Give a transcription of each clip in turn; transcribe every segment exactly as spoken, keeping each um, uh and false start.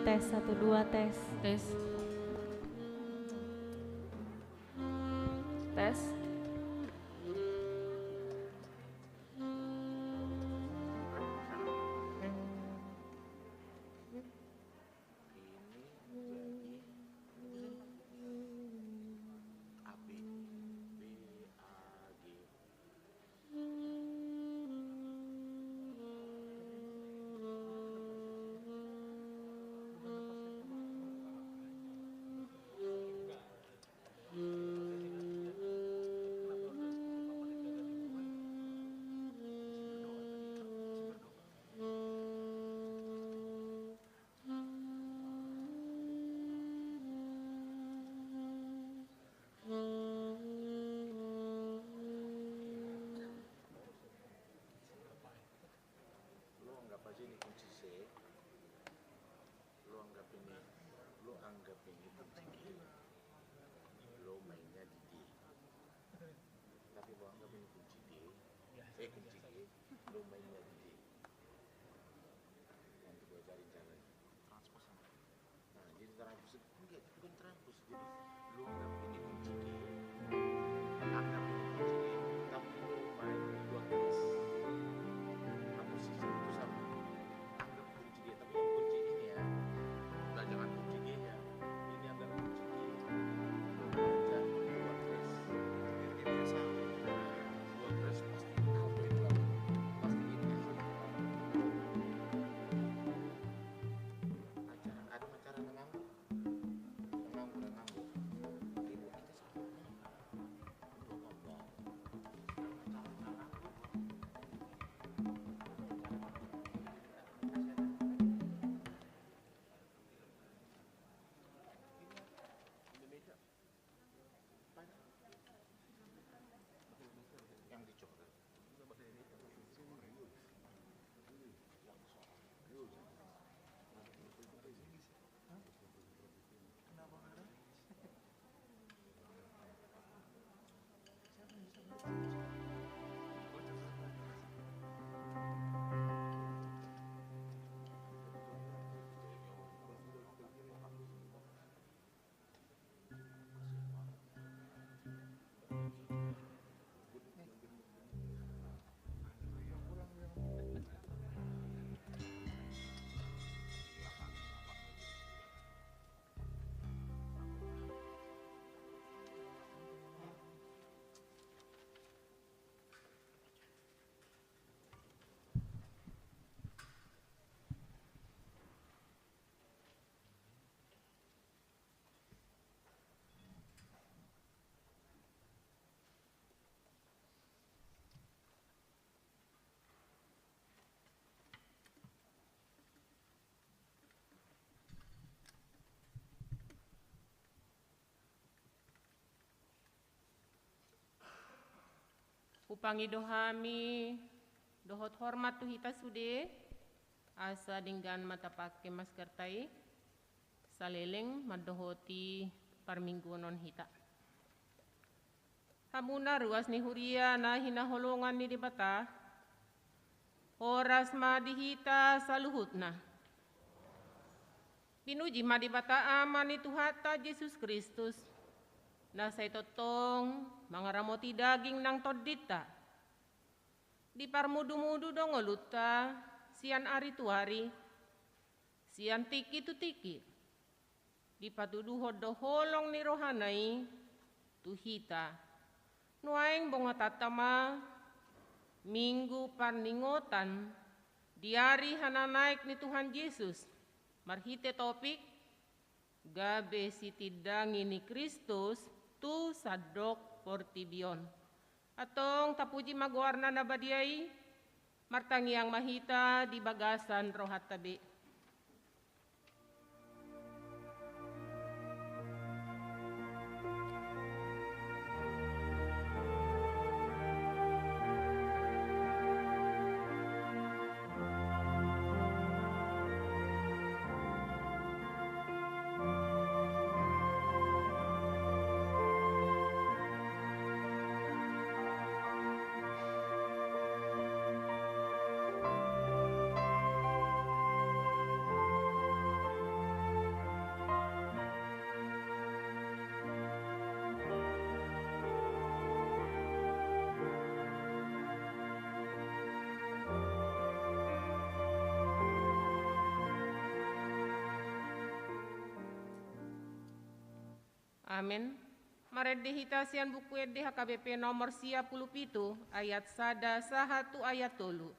Tes, satu, dua, tes. Tes. Tes. Ini jadi A B, B A G. Lo anggap aja ini kunci C, lo anggap ini, lo anggap ini kunci G, lo mainnya di D. Tapi lo anggap ini kunci D, eh, kunci G, lo mainnya di D. Nanti gua ajarin caranya. Nah, jadi transpos itu enggak, itu bukan transpos. Jadi lu anggap ini kunci G, anggap ini kunci G, tapi lu main di dua kelas. Nah, posisi itu sama. Anggap kunci G, tapi yang kunci ini ya, udah, jangan kunci G ya. Ini anggap kunci G. Lu baca dua kelas. Biar dia biasa. Dua kelas pasti kau main, pasti ini. Acara, ada acara na nganggur. Na nganggur, na nganggur. Ibu kita siapa? Acara na nganggur. Yang dicoret. Hupangido hami dohot hormat tu hita sude, asa denggan ma tapake maskerta i saleleng mandohoti parmingguon on hita. Hamuna ruas ni huria na hinaholongan ni Debata, horas ma di hita saluhutna. Pinuji ma Debata Ama ni Tuhanta Jesus Kristus, na sai tongtong mangaramoti daging nang tondinta. Diparmudumudu do ngolunta sian ari tu ari, sian tingki tu tingki. Dipatuduhon do holong ni rohana i tu hita. Nuaeng bongatanta ma Minggu Parningotan di ari hananaek ni Tuhan Jesus, marhite topik gabe sitindangi ni Kristus tu sandok portibi on. Antong tapuji ma goarna na badia i, martangiang ma hita di bagasan rohanta be. Amen. Marende hita sian Buku Ende H K B P nomor sia pulu pitu, ayat sada sahat tu ayat tolu.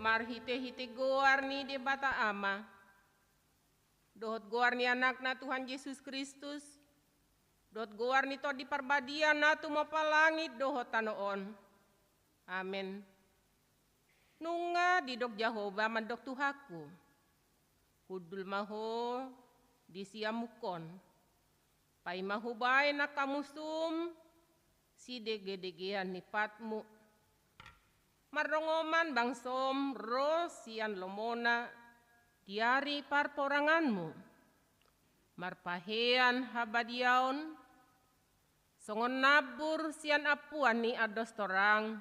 Marhite-hite goar ni Debata Ama, dohot goar ni Anakna Tuhan Jesus Kristus, dohot goar ni Tondi Parbadia na tumompa langit dohot tano on. Amen. Nunga didok Jahowa mandok Tuhanku: Hundul ma ho di siamunhon, paima hubaen angka musom sidegedegean ni patmu. Marrongoman bangsom ro sian lomona di ari parporanganmu. Marpahean habadiaon songon nambur sian ampuan ni andos torang,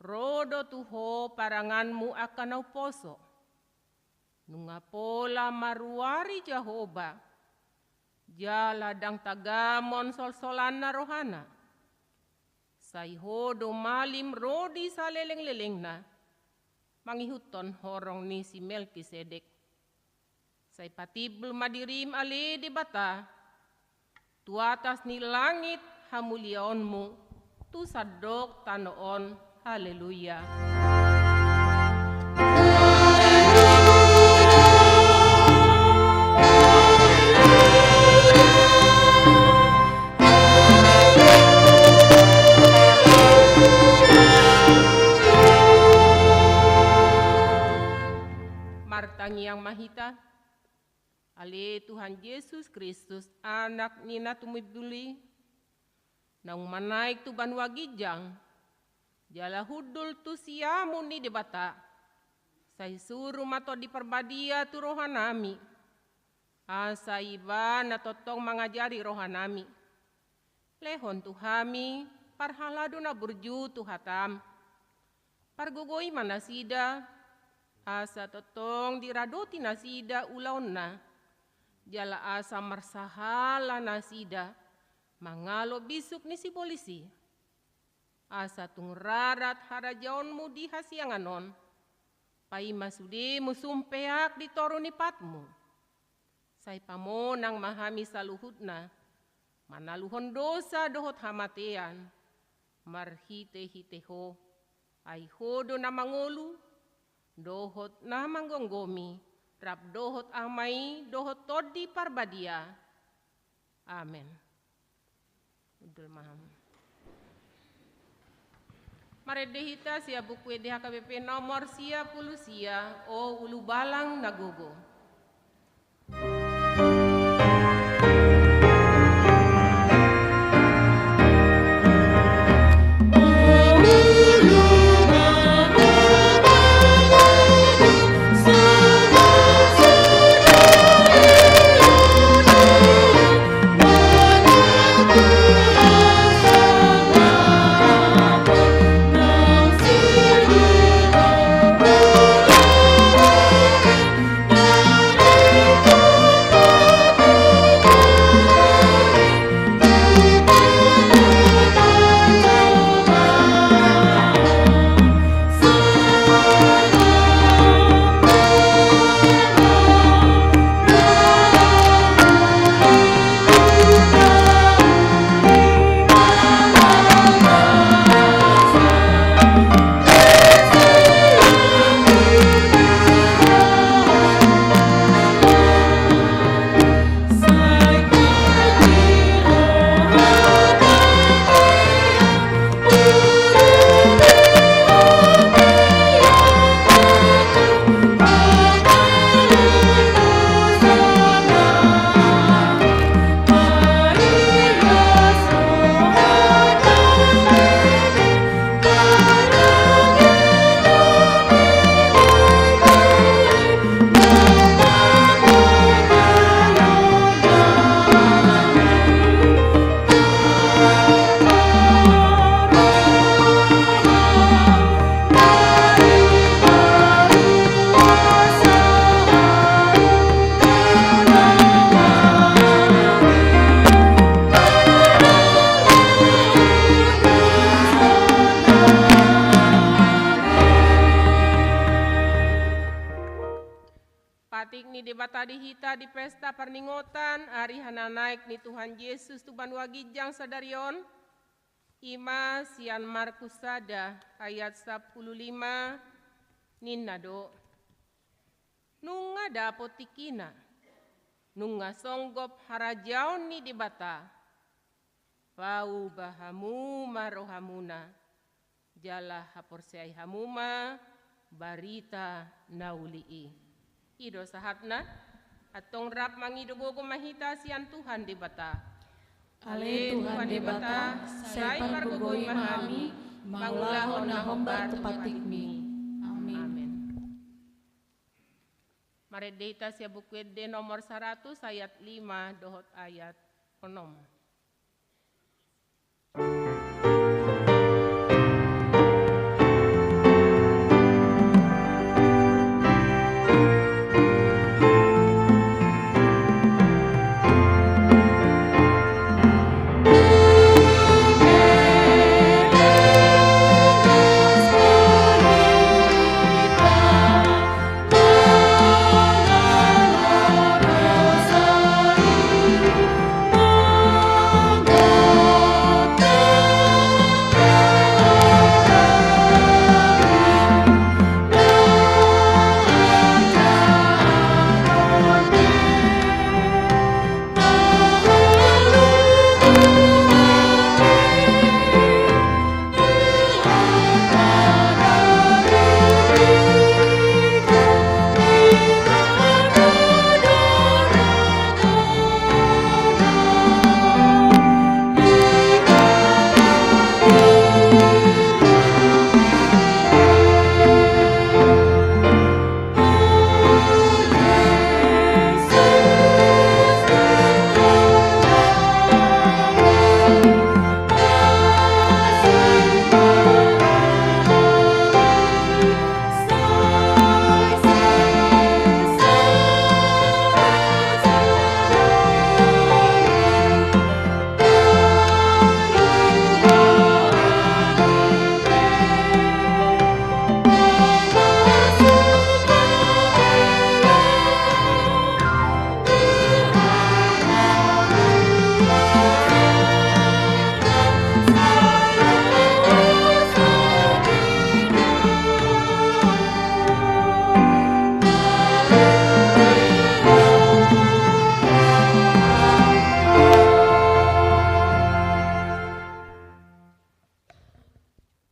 ro do tu ho paranganmu angka na umposo. Nunga pola maruari Jahowa, jala ndang tagamon solsolanna rohana. Sai ho do malim ro di salelenglelengna, mangihuthon horong ni si Melkisedek. Sai patimbul ma dirim ale Debata, tu atas ni langit hamuliaonmu, tu sandok tano on. Haleluya. Martangiang ma hita. Ale Tuhan Jesus Kristus, Anak ni na tumimbul i, naung manaek tu banua ginjang, jala hundul tu siamun ni Debata, sai suru ma Tondi Parbadia tu rohanami, asa Ibana tongtong mangajari rohanami. Lehon tu hami parhalado na burju tu hatam. Pargogoi ma nasida, asa tongtong diradoti nasida ulaonna, jala asa marsahala nasida mangalo bisuk ni sibolis i. Asa tung rarat harajaonmu di hasiangan on, paima sude musum peak di toru ni patmu. Sai pamonang ma hami saluhutna manaluhon dosa dohot hamatean, marhitehite ho, ai ho do na mangolu, dohot na manggomgomi, rap dohot Ama i dohot Tondi Parbadia. Amen. Hundul ma hamu. Marende hita sian buku Ende H K B P nomor sia pulu sia, O Ulubalang na Gogo. Patik ni Debata di hita di pesta parningotan ari hananaek ni Tuhan Jesus tu banua ginjang sadari on, i ma sian Markus sada ayat sampulu lima Ninna do: Nunga dapot tingkina, nunga songgop harajaon ni Debata, pauba hamu ma rohamuna, jala haporseai hamu ma barita na uli i. I do sahatna. Antong rap mangido gogo ma hita sian Tuhan Debata. Ale Tuhan Debata, sai pargogoi ma hami mangulahon na hombar tu patikmi. Amin. Amin. Marende hita sian Buku Ende nomor saratus, ayat lima dohot ayat onom.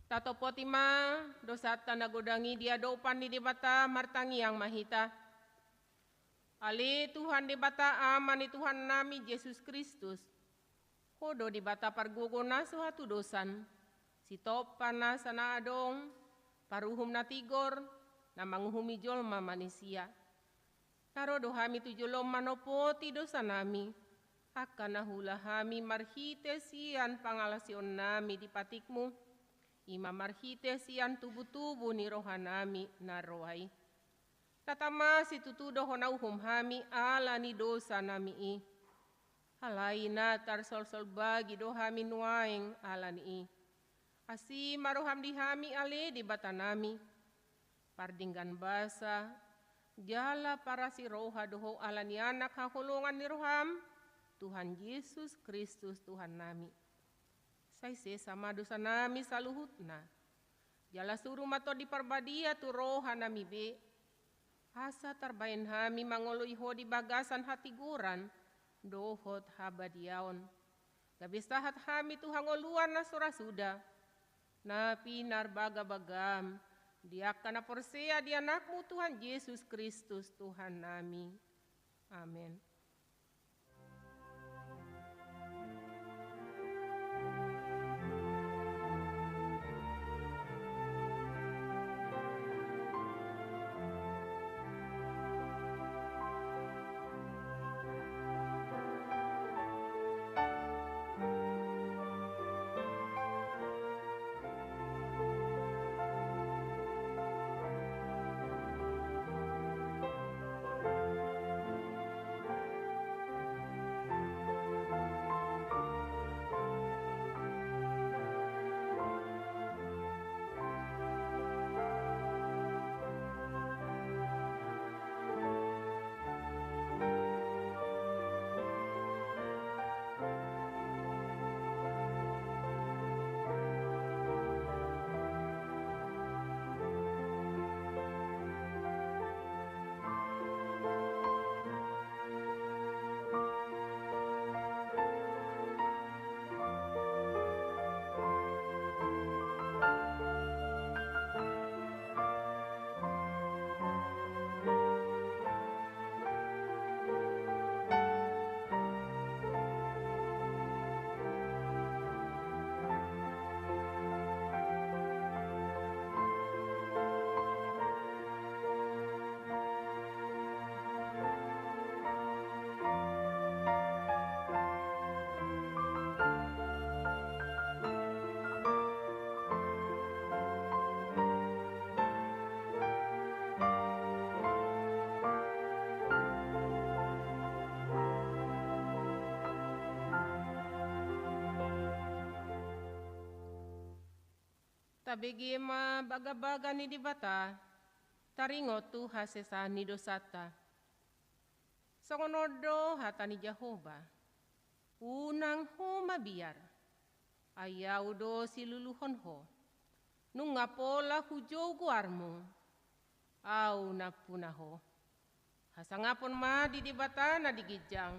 Tatopoti ma dosanta na godang i di adopan ni Debata. Martangiang ma hita. Ale Tuhan Debata, Ama ni Tuhannami Jesus Kristus, Ho do Debata pargogo na so hatudosan, sitompa nasa na adong, paruhum na tigor, na manguhumi jolma manisia. Na ro do hami tu jolom manopoti dosanami, angka na huula hami marhite sian pangalaosionnami di patikmu, i ma marhite sian tubutubu ni rohanami na roa i. Na tama situtu do hona uhum hami ala ni dosanami i. Alai na tarsolsol bagi do hami nuaeng ala ni i. Asi ma roham di hami ale Debatanami. Pardenggan basa, jala parasi roha do Ho ala ni Anak haholongan ni roham, Tuhan Jesus Kristus Tuhannami. Sai sesa ma dosanami saluhutna. Jala suru ma Tondi Parbadia tu rohanami be. Asa tarbahen hami mangoloi Ho di bagasan hatigoran, dohot habadiaon. Gabe sahat hami tu hangoluan na so ra suda. Na pinarbagabagam, di angka na porsea di Anakmu Tuhan Jesus Kristus Tuhannami. Amen. Tabege ma bagabaga ni Debata, taringot tu hasesaan ni dosanta. Songon on do hata ni Jahowa: Unang ho mabiar, ai Ahu do siluluhon ho. Nunga pola hujou goarmu, Ahu nampuna ho. Hasangapon ma di Debata na di ginjang.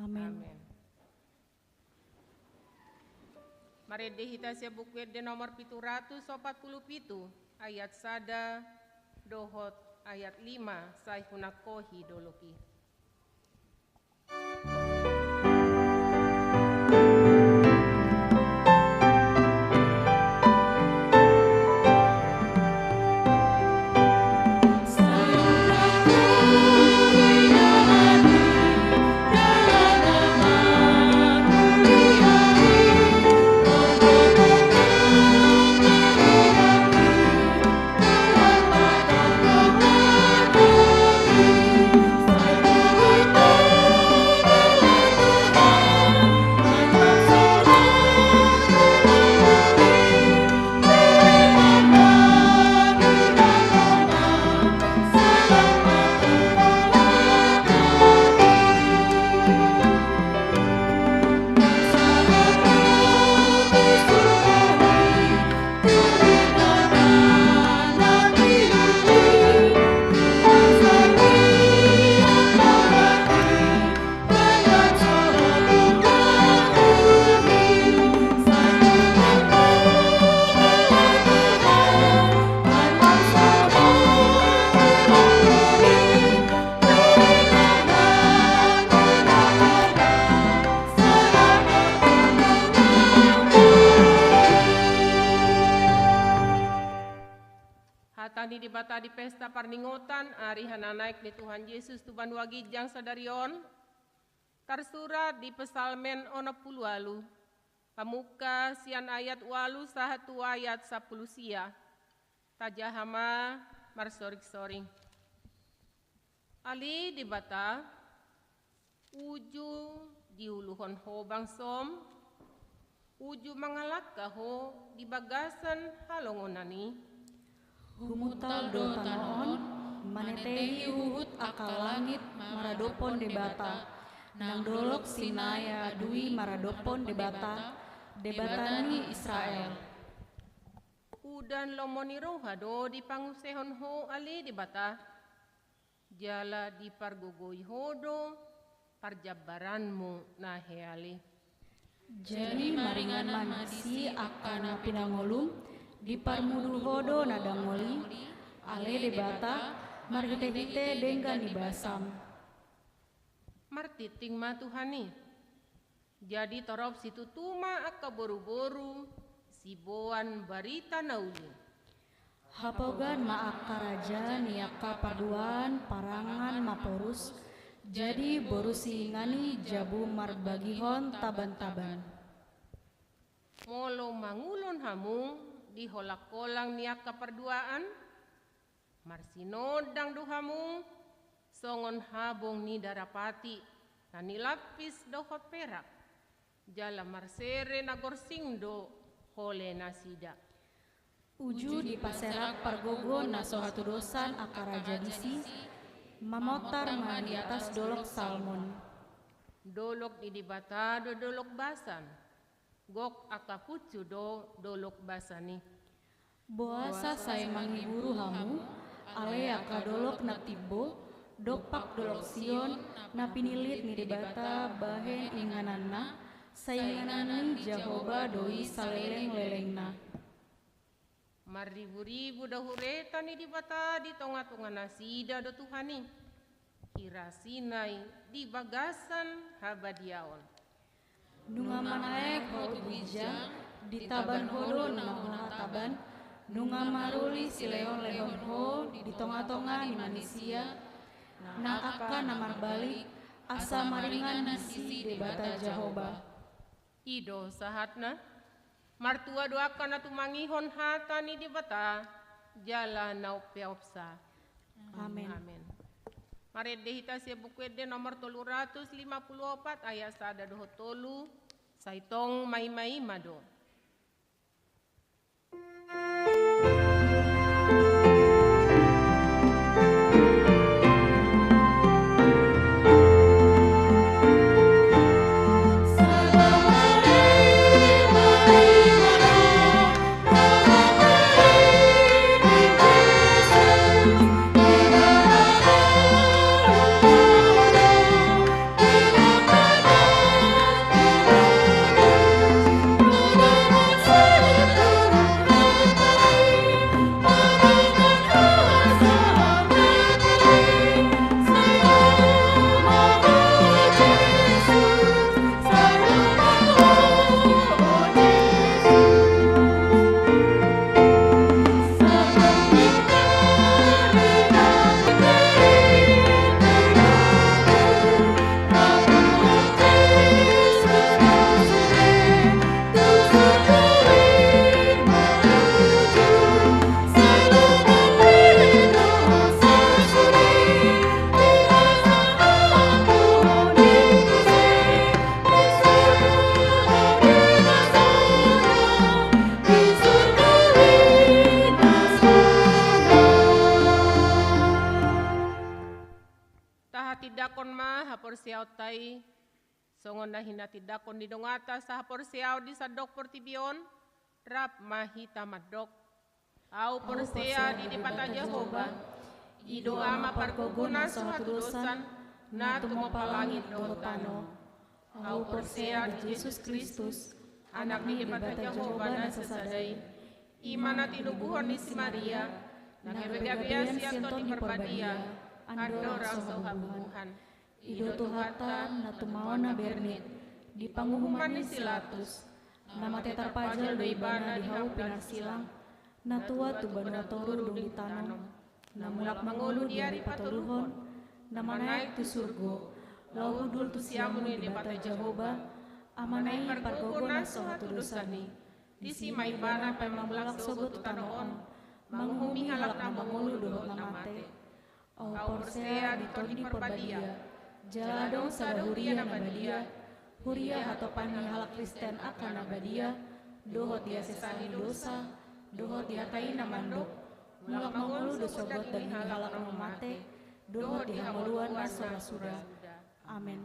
Amen. Amen. Marende hita sian Buku Ende nomor pitu ratus opat pulu pitu, ayat sada dohot ayat lima, sai hunangkohi dolok i. Hata ni Debata di pesta parningotan ari hananaek ni Tuhan Jesus tu banua ginjang sadari on, tarsurat di Psalmen onom pulu ualu, pamungka sian ayat ualu sahat tu ayat sampulu sia. Tajaha ma marsoring-soring. Ale Debata, uju diuluhon ho bangsom, uju mangalangka ho di bagasan halongonan i. Humuntal do tano on, manetehi huhut angka langit maradophon Debata, nang dolok Sinai adui maradophon Debata, Debata ni Israel. Udan lomo ni roha do dipangunsehon ho, ale Debata, jala dipargogoi ho do parjambaranmu na heal i. Jadi maringanan ma disi angka na pinangolum, diparmudu ho do na dangol i, ale Debata, marhite-hite denggan ni basam. Martintin ma Tuhan i. Jadi torop situtu ma angka boru-boru siboan barita na uli. Hapogan ma angka raja ni angka parduaan parangan maporus, jadi boru siingan i jabu marbagihon taban-taban. Molo mangulon hamu di holang-holang ni angka parduaan, marsinondang do hamu songon habong ni darapati na nilampis dohot perak, jala marsere na gorsing do hole nasida. Uju dipaserak pargogo na so hatudosan angka raja disi, mamontar ma di atas dolok Salmon. Dolok ni Debata do dolok basan, gok angka punsu do dolok basan i. Boasa sai mangiburu hamu, ale angka dolok na timbo, dompak dolok Sion, na pinillit ni Debata bahen ingananna, sainganan ni Jahowa do i saleleng-lelengna. Marribu-ribu do hureta ni Debata di tonga-tonga nasida do Tuhan i, hira Sinai di bagasan habadiaon. Nunga manaek ho tu ginjang, ditaban ho do na hona taban, nunga maruli silehon-lehon ho di tonga-tonga ni manisia, nang angka na marbalik, asa maringanan disi Debata Jahowa. I do sahatna. Martua do angka na tumangihon hata ni Debata, jala na umpeopsa. Amen. Amen. Marende hita sian Buku Ende nomor tolu ratus lima pulu opat, ayat sada dohot tolu, sai tong maima-ima do. Tahatindangkon ma haporseaonta i, songon na hinatindangkon ni donganta sahaporseaon di sandok portibi on, rap ma hita mandok. Ahu porsea di Debata Jahowa, i do Ama pargogo na so hatudosan, na tumompa langit dohot tano. Ahu porsea di Jesus Kristus, Anak ni Debata Jahowa na sasada i, i ma na tinubuhon ni si Maria, na gabegabean sian Tondi Parbadia, andorang so habubuhan. I do Tuhanta na tumaon na bernit di panguhuman ni si Latus, na mate tarpajal do Ibana di hau pinarsilang, na tuat tu banua toru dung ditanom, na mulak mangolu di ari patoluhon, na manaek tu surgo, laho hundul tu siamun ni Debata Jahowa, Amana i pargogo na so hatudosan i. Disi ma Ibana paima mulak sogot tu tano on, manguhumi halak na mangolu dohot na mate. Ahu porsea di Tondi Parbadia, jala adong sada huria na badia, huria hatopan ni halak Kristen angka na badia, dohot di hasesaan ni dosa, dohot di hata i na mandok, mulak mangolu do sogot daging ni halak na mate, dohot di hangoluan na so ra suda. Amen.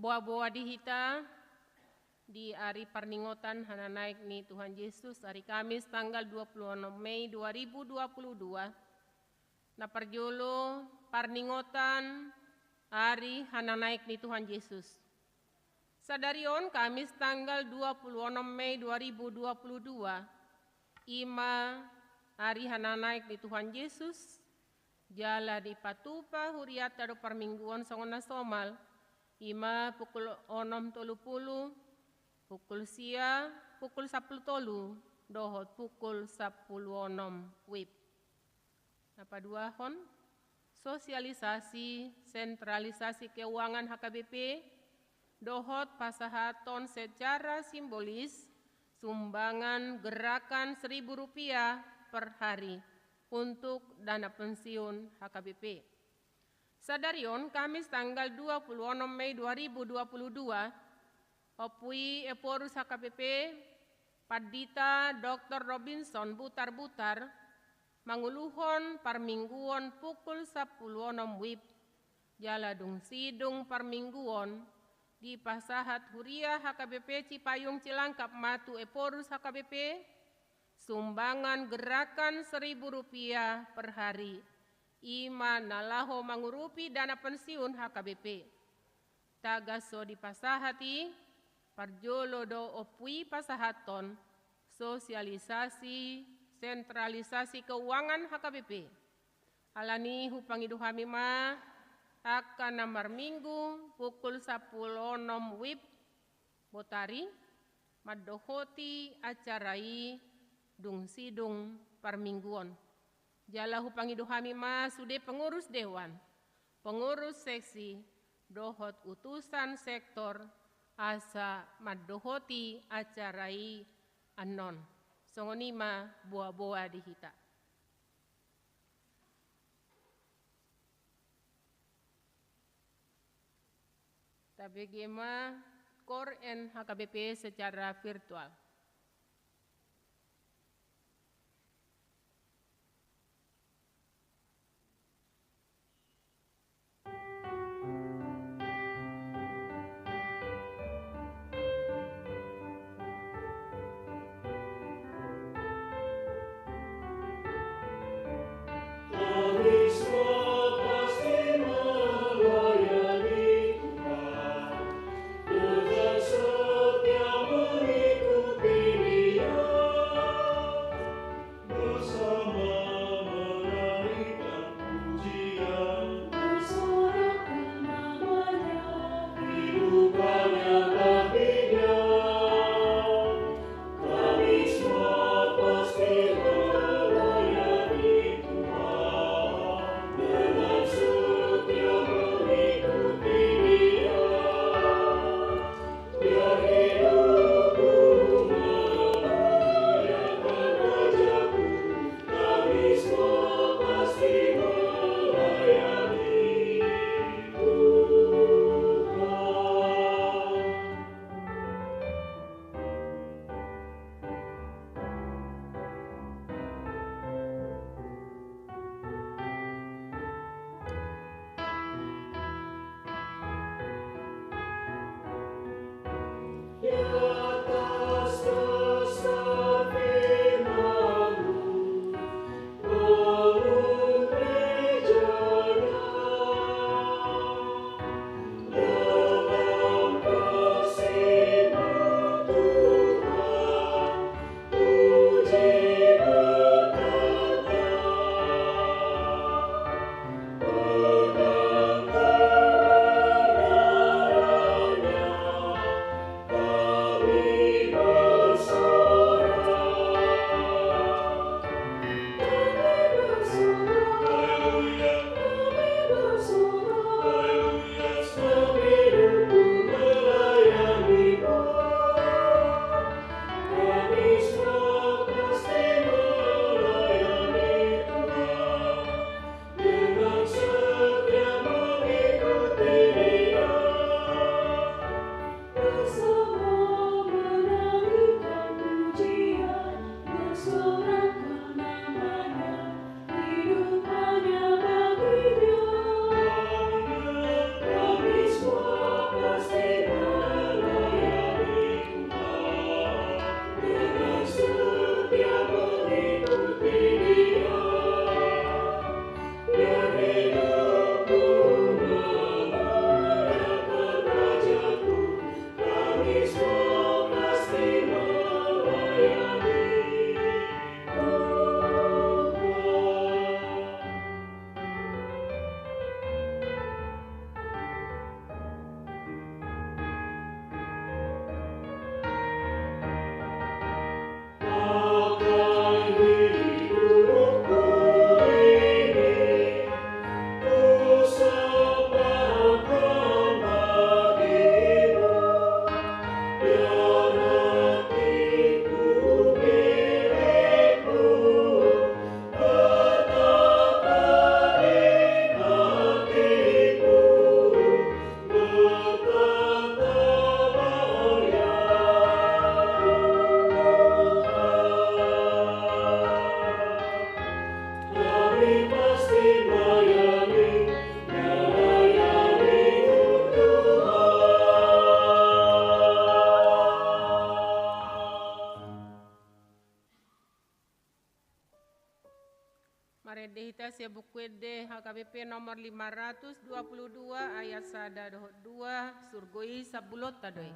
Boa-boa di hita di ari parningotan hananaek ni Tuhan Jesus, ari Kamis tanggal dua puluh enam Mei dua ribu dua puluh dua, na parjolo parningotan ari hananaek ni Tuhan Jesus. Sadari on Kamis tanggal dua puluh enam Mei dua ribu dua puluh dua, i ma ari hananaek ni Tuhan Jesus, jala dipatupa hurianta do parmingguon songon na somal, i ma pukul onom tolu pulu, pukul sia, pukul sampulu tolu, dohot pukul sampulu onom wib. Na paduahon, sosialisasi sentralisasi keuangan H K B P, dohot pasahaton secara simbolis sumbangan gerakan seribu rupiah per hari untuk dana pensiun H K B P. Sadari on, Kamis tanggal dua puluh enam Mei dua ribu dua puluh dua, Ompu i Ephorus H K B P, Pandita Doktor Robinson Butarbutar, manguluhon parmingguon pukul sampulu onom wib, jala dung sidung parmingguon, dipasahat huria H K B P Cipayung Cilangkap ma tu Ephorus H K B P, sumbangan gerakan seribu rupiah per hari, i ma na laho mangurupi dana pensiun H K B P. Tagan so dipasahat i, parjolo do Ompu i pasahathon sosialisasi sentralisasi keuangan H K B P. Alani hupangido hami ma angka na marminggu pukul sampulu onom wib botari, mandohoti acara i dung sidung parmingguon. Jala hupangido hami ma sude pengurus dewan, pengurus seksi, dohot utusan sektor, asa mandohoti acara i annon. Songon i ma boa-boa di hita. Tabege ma Koor N H K B P secara virtual. Sian Buku Ende H K B P nomor lima ratus dua puluh dua, ayat sada dohot dua, surgo i sambulonta do i.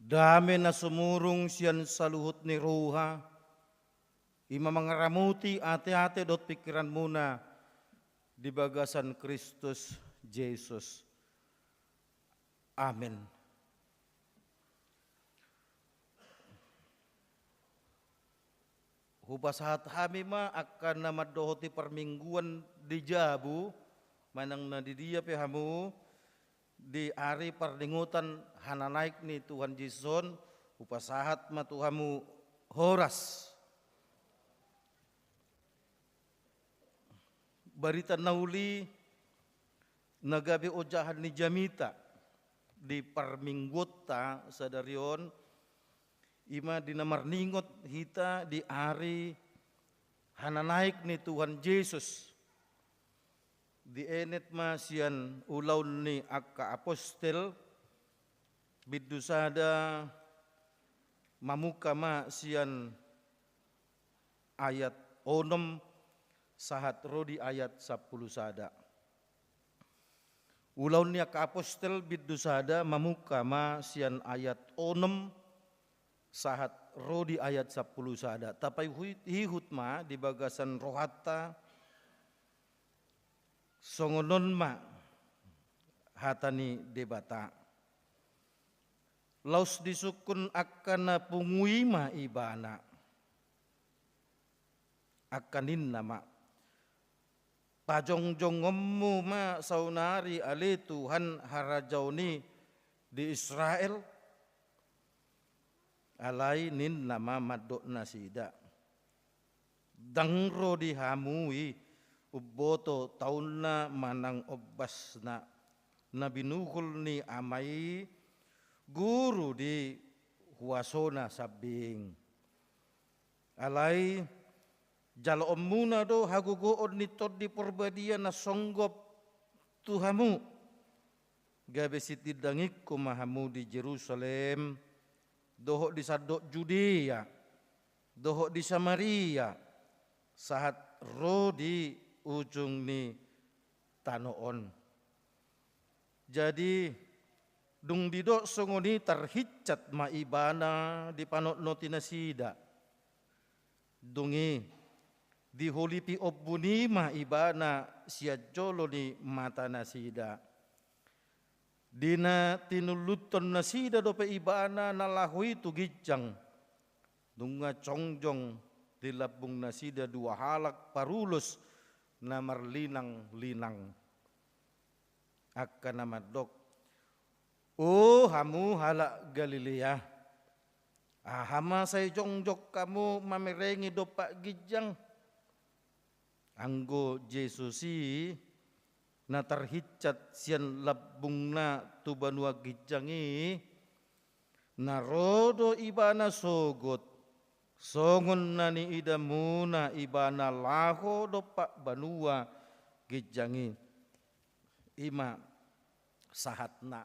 Dame na sumurung sian saluhut ni roha, i ma mangaramoti ateate dohot pingkiranmuna di bagasan Kristus Jesus. Amen. Hupasahat hami ma angka na mandohoti parmingguan di jabu, manang na di dia pe hamu, di ari parningotan hananaek ni Tuhan Jesus on, hupasahat ma tu hamu horas. Barita na uli na gabe ojahan ni jamita di parmingguonta sadari on, i ma di na marningot hita di ari hananaek ni Tuhan Jesus. Dienet ma sian Ulaon ni angka Apostel, bindu sada, mamungka ma sian ayat onom sahat ro di ayat sampulu sada. Ulaon ni angka Apostel, bindu sada, mamungka ma sian ayat onom sahat ro di ayat sampulu sada. Tapaihut ma di bagasan rohanta, songon on ma hata ni Debata. Laos disungkun angka na pungu i ma ibana. Angka ninna ma, pajongjongonmu ma saonari ale Tuhan harajaon i di Israel? Alai ninna ma mandok nasida, ndang ro di hamu i umboto taunna manang ombasna na binuhul ni Ama i guru di huasona sambing. Alai jaloonmuna do hagogoon ni Tondi Parbadia na songgop tu hamu, gabe sitindanginhu ma hamu di Jerusalem, dohot di sandok Judea, dohot di Samaria, sahat ro di ujung ni tano on. Jadi, dung didok songon i tarhinsat ma ibana dipanotnoti nasida. Dung i, diholipi ombun i ma ibana sian jolo ni mata nasida. Di na tinulluthon nasida dope ibana na laho i tu ginjang, nunga jongjong di lambung nasida dua halak parulos na marlinanglinang. Angka na mandok, o hamu halak Galilea, aha ma sai jongjong hamu mamerengi dompak ginjang? Anggo Jesus i, na tarhinsat sian lambungna tu banua ginjang i, na ro do ibana sogot, songon na niidamuna ibana laho dompak banua ginjang i. I ma sahatna.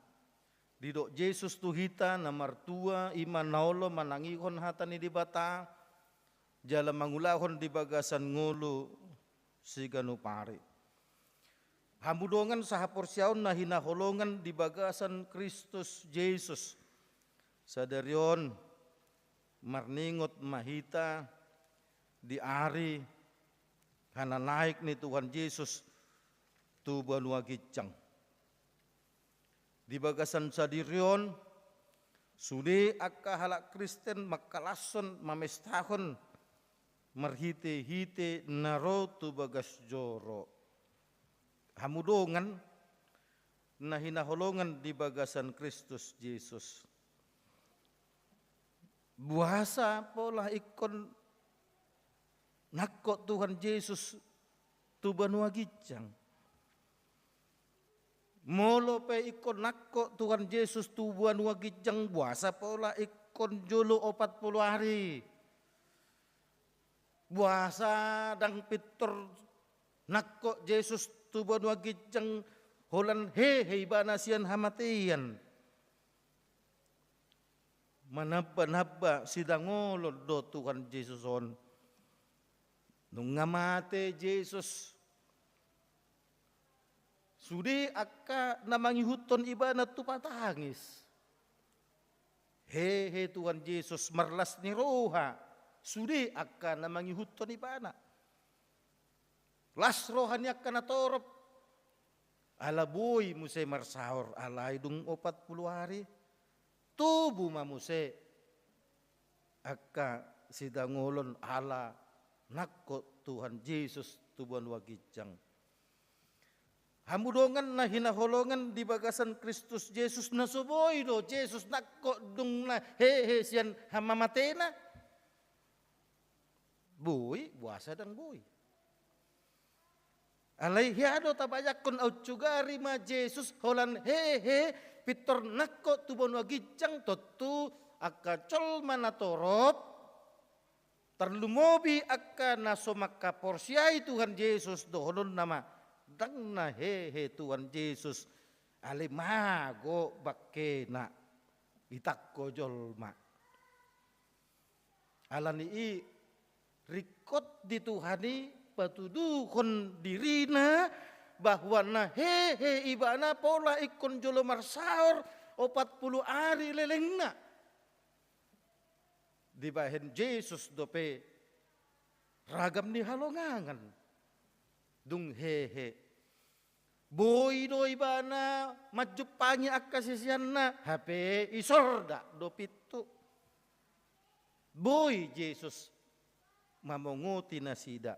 Didok Jesus tu hita na martua, i ma na olo manangihon hata ni Debata, jala mangulahon di bagasan ngolu siganup ari. Hamu dongan sahaporseaon na hinaholongan di bagasan Kristus Jesus. Sadari on marningot ma hita di ari hananaek ni Tuhan Jesus tu banua ginjang. Di bagasan sadari on, sude angka halak Kristen mangkalashon, mamestahon marhite-hite na ro tu bagas joro. Hamu dongan na hinaholongan di bagasan Kristus Jesus. Boasa pola ingkon nangkok Tuhan Jesus tu banua ginjang? Molo pe ingkon nangkok Tuhan Jesus tu banua ginjang, boasa pola ingkon jolo opat pulu ari? Boasa ndang pintor nangkok Jesus tu banua ginjang holan hehe ibana sian hamatean? Manamba-namba sidangolon do Tuhan Jesus on. Nunga mate Jesus, sude angka na mangihuthon ibana tupa tangis. Hehe Tuhan Jesus marlas ni roha, sude angka na mangihuthon ibana. Las roha ni angka na torop. Ala boi muse marsaor, alai dung opat pulu ari. Tubu ma muse angka sidangolon ala nangkok Tuhan Jesus tu banua ginjang. Hamu dongan na hinaholongan di bagasan Kristus Jesus, na so boi do Jesus nangkok dung na hehe sian hamamatena? Boi, boasa ndang boi? Alai hea do tabayangkon, aut sugari ma Jesus holan hehe pintor nangkok tu banua ginjang, tontu angka jolma na torop, tarlumobi angka na so mangkaporseai Tuhan Jesus, dohononna ma, ndang na hehe Tuhan Jesus, alai mago bangkena ditangko jolma. Ala ni i ringkot di Tuhan i patuduhon dirina bahwa na hehe ibana pola ingkon jolo marsaor opat pulu ari lelengna. Dibahen Jesus dope ragam ni halongangan. Dung hehe, boi do ibana manjumpangi angka siseanna, hape i sorda do pintu. Boi Jesus mamongoti nasida.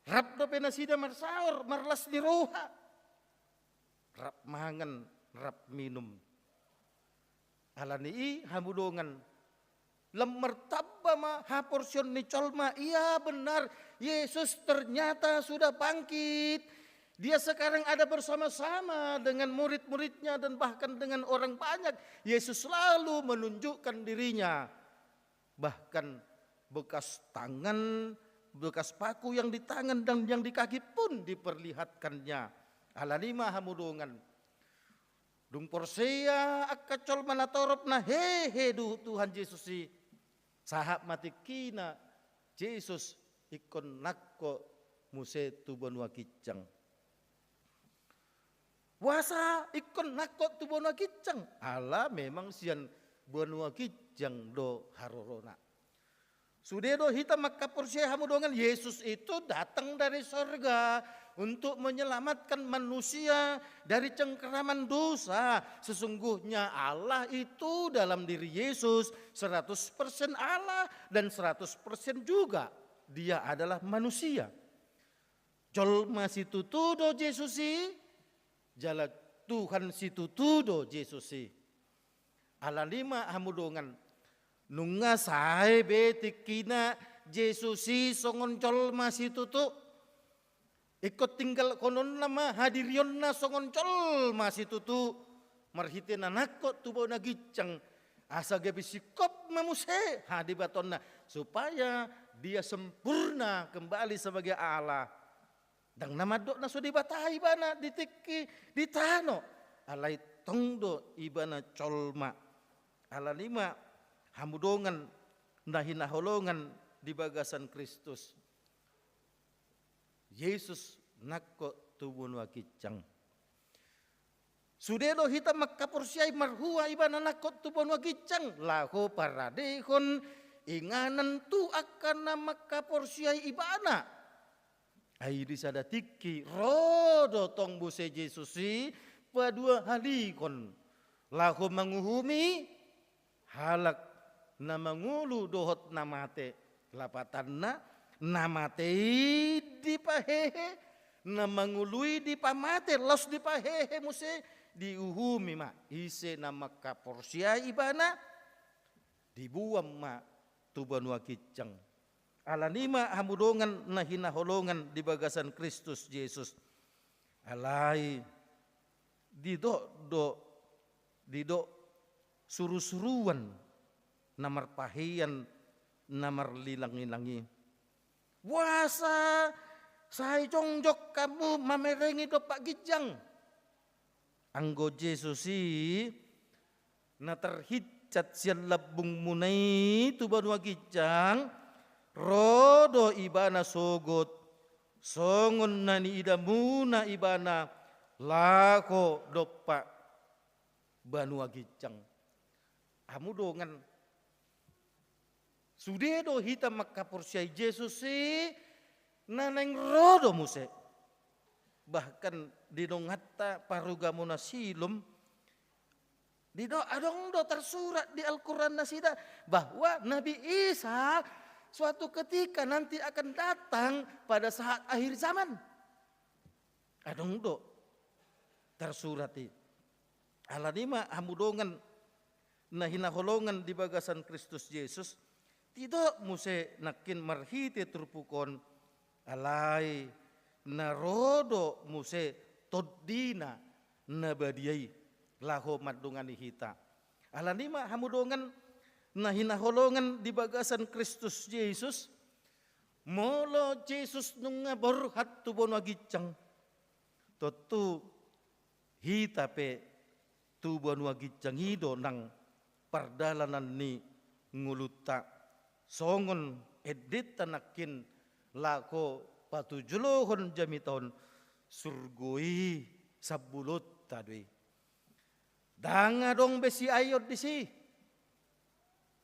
Rap dope nasida marsaor, marlas ni roha. Rap mangan, rap minum. Ala ni i, hamu dongan, lam martamba ma haporseaon ni jolma, iya benar, Yesus ternyata sudah bangkit. Dia sekarang ada bersama-sama dengan murid-muridnya dan bahkan dengan orang banyak. Yesus selalu menunjukkan dirinya. Bahkan bekas tangan, bekas paku yang di tangan dan yang di kaki pun diperlihatkannya. Ala ni i ma hamu dongan, dung porsea angka jolma na torop na hehe do Tuhan Jesus i, sahat ma tingkina Jesus ingkon nangkok muse tu banua ginjang. Boasa ingkon nangkok tu banua ginjang? Ala memang sian banua ginjang do harorona. Sude do hita mangkaporseai, hamu dongan, Yesus itu datang dari sorga untuk menyelamatkan manusia dari cengkraman dosa. Sesungguhnya Allah itu dalam diri Yesus seratus persen Allah dan seratus persen juga Dia adalah manusia. Jolma situtu do Jesus i, jala Tuhan situtu do Jesus i. Ala ni i ma hamu dongan, nunga sae be tingkina Jesus i songon jolma situtu. Ingkon tinggalhononna ma hadirionna songon jolma situtu, marhite na nangkok tu banua ginjang, asa gabe singkop ma muse hadibatononna, supaya dia sempurna kembali sebagai Allah. Ndang na mandok na so debata ibana di tingki di tano, alai tong do ibana jolma. Alani i ma hamu dongan na hinaholongan di bagasan Kristus Jesus nangkok tu banua ginjang. Sude do hita mangkaporseai marhua ibana nangkok tu banua ginjang, laho paradehon inganan tu angka na mangkaporseai ibana. Ai di sada tingki ro do tong muse Jesus i paduahalihon, laho manguhumi halak na mangolu dohot na mate. Lapatanna, na mate i dipahehe, na mangolu i dipamate, laos dipahehe muse, diuhumi ma ise na mangkaporseai ibana, diboan ma tu banua ginjang. Alani i ma hamu dongan na hinaholongan di bagasan Kristus Jesus. Alai didok do, didok surusuruan na marpahean na marlilangilang i. Boasa sai jongjong hamu mamerengi dompak ginjang? Anggo Jesus i na tarhinsat sian lambungmuna i tu banua ginjang, ro do ibana sogot, songon na niidamuna ibana laho dompak banua ginjang. Hamu dongan, sude do hita mangkaporseai Jesus i, na naeng ro do muse. Bahkan di donganta parugamu na Silom, didok adong do tarsurat di Alquran nasida bahwa Nabi Isa suatu ketika nanti akan datang pada saat akhir zaman. Adong do tarsurat i. Alani i ma hamu dongan na hinaholongan di bagasan Kristus Jesus, didok muse nangkin marhite turpuk on, alai na ro do muse Tondina na badia i laho mandongani hita. Alani i ma hamu dongan na hinaholongan di bagasan Kristus Jesus, molo Jesus nunga borhat tu banua ginjang, tontu hita pe tu banua ginjang i do nang pardalanan ni ngolunta, songon endenta nangkin laho patujulohon jamita on, surgo i sambulonta do i. Ndang adong be siaeon disi.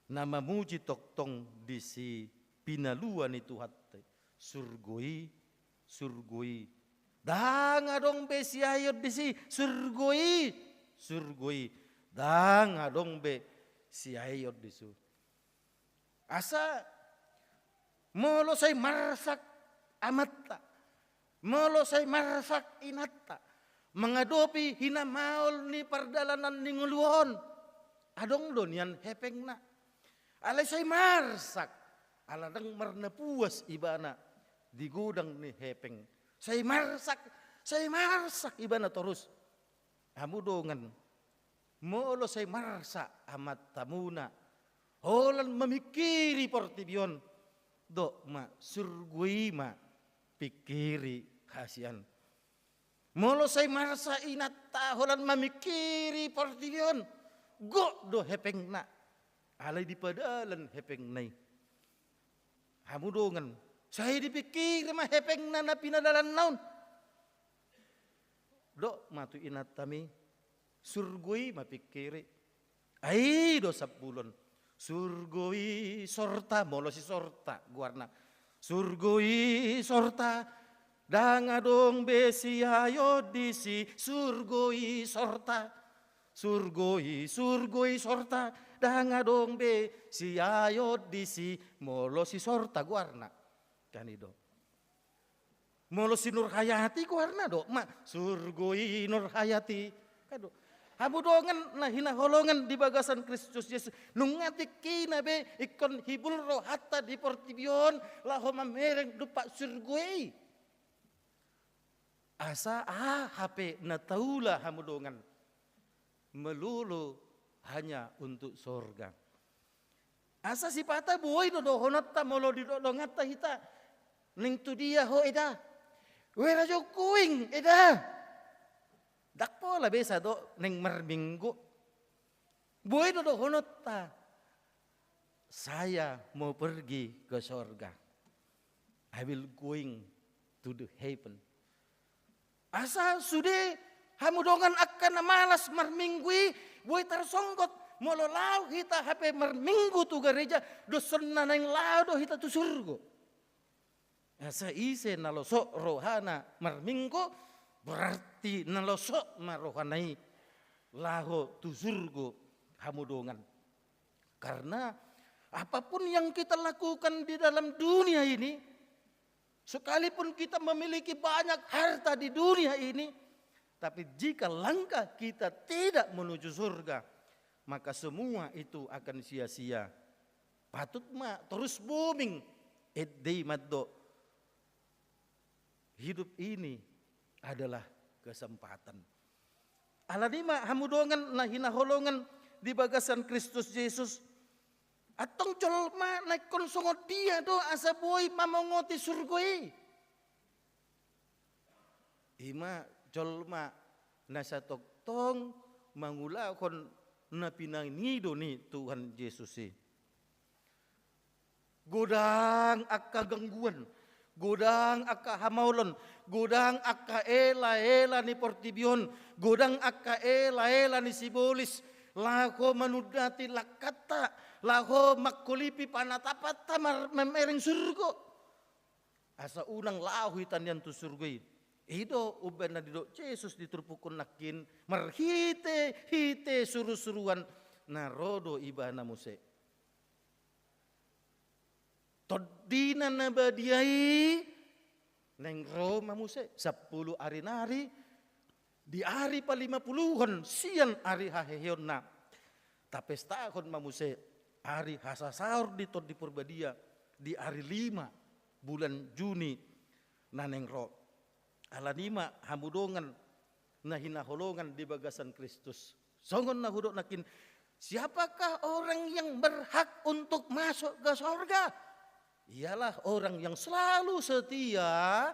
Na mamuji tongtong disi pinalua ni Tuhanta i. Surgo i, surgo i. Ndang adong be siaeon disi, surgo i, surgo i. Ndang adong be siaeon disi. Asa molo sai marsak amanta, molo sai marsak inanta, mangadopi hinamaol ni pardalanan ni ngolu on, adong do nian hepengna. Alai sai marsak, ala ndang marnapuas ibana di godang ni hepeng. Sai marsak, sai marsak ibana torus. Hamu dongan, molo sai marsak amantamuna holan mamingkiri portibi on, dok ma, surgo i ma pingkiri hasian. Molo sai marsak inanta holan mamingkiri portibi on, gok do hepengna, alai dipadalan hepengna i. Hamu dongan, sai dipingkiri ma hepengna na pinadalanna on. Dok ma tu inantami, surgo i ma pingkiri. Ai do sampulon. Surgo i sorta, molo si Sorta goarna. Surgo i sorta, ndang adong be siaeon disi, surgo i sorta. Surgo i, surgo i sorta, ndang adong be siaeon disi, molo si Sorta goarna. Kan i do. Molo si Nurhayati goarna, dok ma, surgo i Nurhayati. Kan do. Hamu dongan na hinaholongan di bagasan Kristus Jesus, nunga tingkina be ingkon hibul rohanta di portibi on laho mamereng dompak surgo i. Asa aha pe na taula hamu dongan, melulu hanya untuk sorga. Asa sipata boi do dohononta molo didok donganta hita, naeng tu dia ho eda? Where are you going, eda? Ndang pola be sa do naeng marminggu. Boi do dohononta, saya mau pergi ke sorga. I will going to the heaven. Asa sude hamu dongan angka na malas marminggu i, boi tarsonggot molo laho hita hape marminggu tu gareja, dosonna naeng laho do hita tu surgo. Asa ise na losok rohana marminggu, berarti na losok ma rohana i laho tu surgo hamu dongan. Karena apapun yang kita lakukan di dalam dunia ini, sekalipun kita memiliki banyak harta di dunia ini, tapi jika langkah kita tidak menuju surga, maka semua itu akan sia-sia. Patut ma torus booming, ende i mandok, hidup ini adalah kesempatan. Alani i ma hamu dongan na hinaholongan di bagasan Kristus Jesus, antong jolma na ingkon songon dia do asa boi mamongoti surgo i? I ma jolma na satongtong mangulahon na pinangido ni Tuhan Jesus i. Godang angka gangguan, godang angka hamaolon, godang angka ela-ela ni portibi on, godang angka ela-ela ni sibolis, laho manundati langkanta, laho mangkolipi panatapanta mar-, mamereng surgo. Asa unang laho hita nian tu surgo i. I do umbahen na didok Jesus di turpuk on nangkin, marhite-hite suru-suruan na ro do ibana muse. Tondina na badia i naeng ro ma muse, sampulu ari nari, di ari palimapuluhon sian ari haheheonna, tapestahon ma muse ari hasasaor di Tondi Porbadia di ari lima bulan Juni na naeng ro. Alani i ma hamu dongan na hinaholongan di bagasan Kristus, songon na hudok nangkin, siapakah orang yang berhak untuk masuk ke sorga? Ialah orang yang selalu setia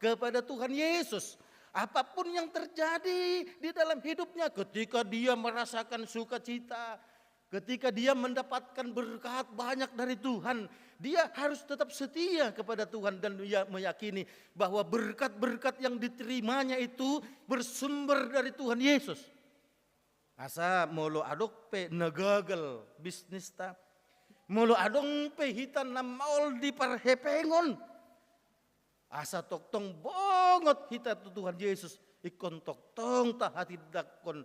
kepada Tuhan Yesus. Apapun yang terjadi di dalam hidupnya, ketika dia merasakan sukacita, ketika dia mendapatkan berkat banyak dari Tuhan, dia harus tetap setia kepada Tuhan dan dia meyakini bahwa berkat-berkat yang diterimanya itu bersumber dari Tuhan Yesus. Asa molo adong pe na gagal bisnista, molo adong pe hita na maol di parhepengon, asa tongtong bongot hita tu Tuhan Jesus, ingkon tongtong tahatindangkon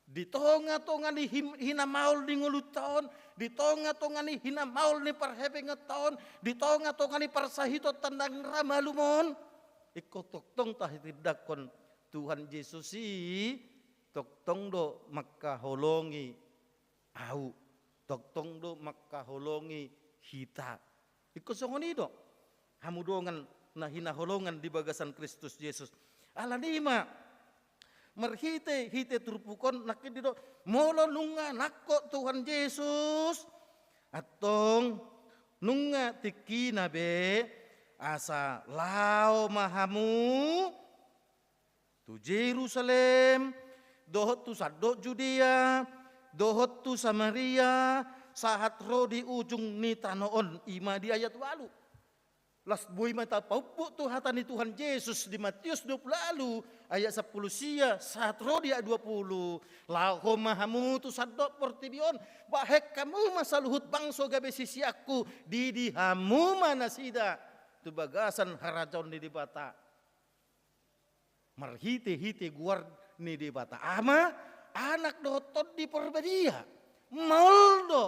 di tonga-tonga ni him-, hinamaol ni ngolunta on, di tonga-tonga ni hinamaol ni parhepengonta on, di tonga-tonga ni parsahitonta na ra malum on, ingkon tongtong tahatindangkon Tuhan Jesus i tongtong do mangkaholongi ahu, tongtong do mangkaholongi hita. Ingkon songon i do hamu dongan na hinaholongan di bagasan Kristus Jesus. Alani i ma marhite-hite turpuk on nangkin didok, molo nunga nangkok Tuhan Jesus, antong nunga tingkina be, asa laho ma hamu tu Jerusalem, dohot tu sandok Judea, dohot tu Samaria, sahat ro di ujung ni tano on. I ma di ayat ualu. Laos boi ma tapaumbuk tu hata ni Tuhan Jesus di Matius dua pulu ualu ayat sampulu sia sahat ro di ayat dua pulu. Laho ma hamu tu sandok portibi on, bahen hamu ma saluhut bangso gabe siseanku, didi hamu ma nasida tu bagasan harajaon ni Debata. Marhite-hite goar ni Debata Ama, Anak dohot Tondi Porbadia. Maol do.